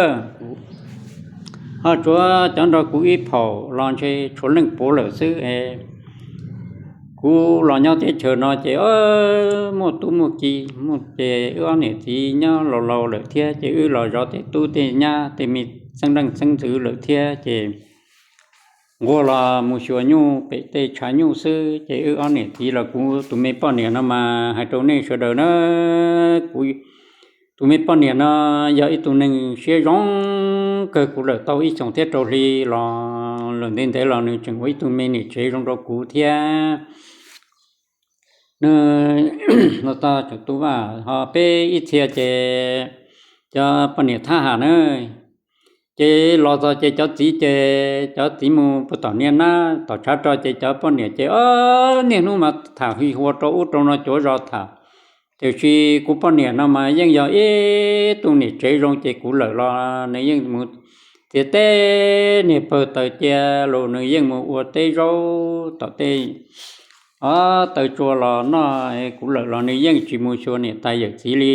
Ho tshuav cov nrog kuv ib phaum los ntshe tshuav leej puav lawm xwb es kuv los nyob teb chaws no ces muaj tub muaj ki, muaj ces wb ob niam txiv nyob laus laus lawm thiab ces wb los zov tej tub tej nyab tej me xeeb leej xeeb ntxwv lawm thiab ces nquag los mus xyuas nyuj pem tej tshav nyuj xwb ces wb ob niam txiv los kuv tus me poj niam no mas hais rau nej sawv daws na, kuv tus me poj niam no yog ib tug neeg siab zoo kawg, kuv lawm tau ib xyoos thiab rau hli los lawm ntev ntev los nws tseem ua ib tug me niam tsev zoo rau kuv thiab. Nws los txog tseem tu vaj, ho peb ib txhia ces cov poj niam thab ham na, ces los txog ces cov txiv ces cov txiv mus puag tom niag nab tom tshav rog ces cov poj niam ces o, niaj hnub mas tham hwj huam rau ub rau no cuav zos tham. Tiam sis kuv poj niam no mas yeej yog ib tug niam tsev zoo ces kuv lawm los nws yeej mus txiav tej niag pawg taws cia los nws yeej mus ua teb zaub tom tej o taw tsua los noj. Kuv lawm los nws yeej tsis mus xyuas niam tais yawm txiv li.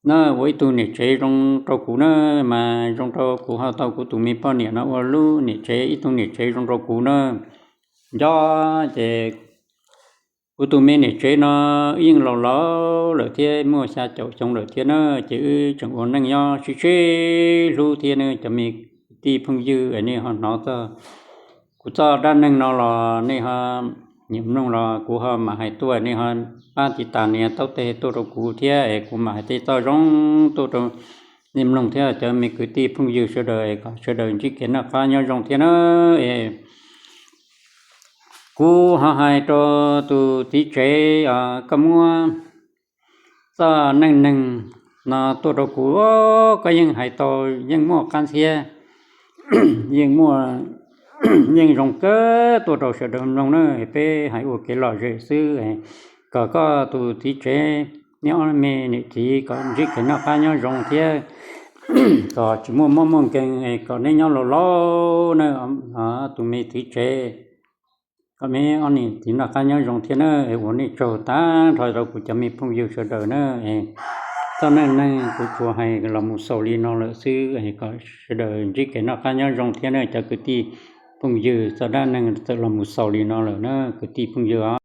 Na ua ib tug niam tsev zoo rau kuv na, mas zoo rau kuv ho tau kuv tus me poj niam no ua lub niam tsev, ib tug niam tsev zoo rau kuv na. Nco ces Kuv tus me niam tsev no wb yeej laus laus lawm thiab, muaj xya caum xyoo lawm thiab na, ces wb tseem ua neej nyob sib sib hlub thiab na. Cov me kwv tij phooj ywg es nej ho hnov txog kuv txoj dab neeg no los nej ho nyiam mloog los kuv ho mam hais tuaj, nej ho pab tiv tas nias taub teg tuaj rau kuv thiab es kuv mam hais tej txoj zoo tuaj rau nej mloog thiab cov me kwv tij phooj ywg sawv daws es kom sawv daws ntsib kev noj qab nyob zoo thiab na. Es kuv ho hais rau tus txiv tsev, koj muab txoj neej neeg no tuaj rau kuv, koj yeej hais tau, yeej muaj qab ntxhiab, yeej muaj, yeej zoo kawg tuaj rau sawv daws mloog na. Peb hais ua kev lom zem xwb, kom koj tus txiv tsev, neb ob me niam txiv kom ntsib kev noj qab nyob zoo thiab kom tsis muaj mob muaj nkeeg, kom neb nyob laus laus na. Tus me txiv tsev, kom neb ob niam txiv noj qab nyob zoo thiab na. Ua nej tsaug tag nrho rau kuv cov me phooj ywg sawv daws na. Txoj neej neeg kuv tsuas hais los mus xaus li no lawm xwb, kom sawv daws ntsib kev noj qab nyob zoo thiab na cov kwv tij phooj ywg. Txoj dab neeg txawm los mus xaus li no lawm na kwv tij phooj ywg.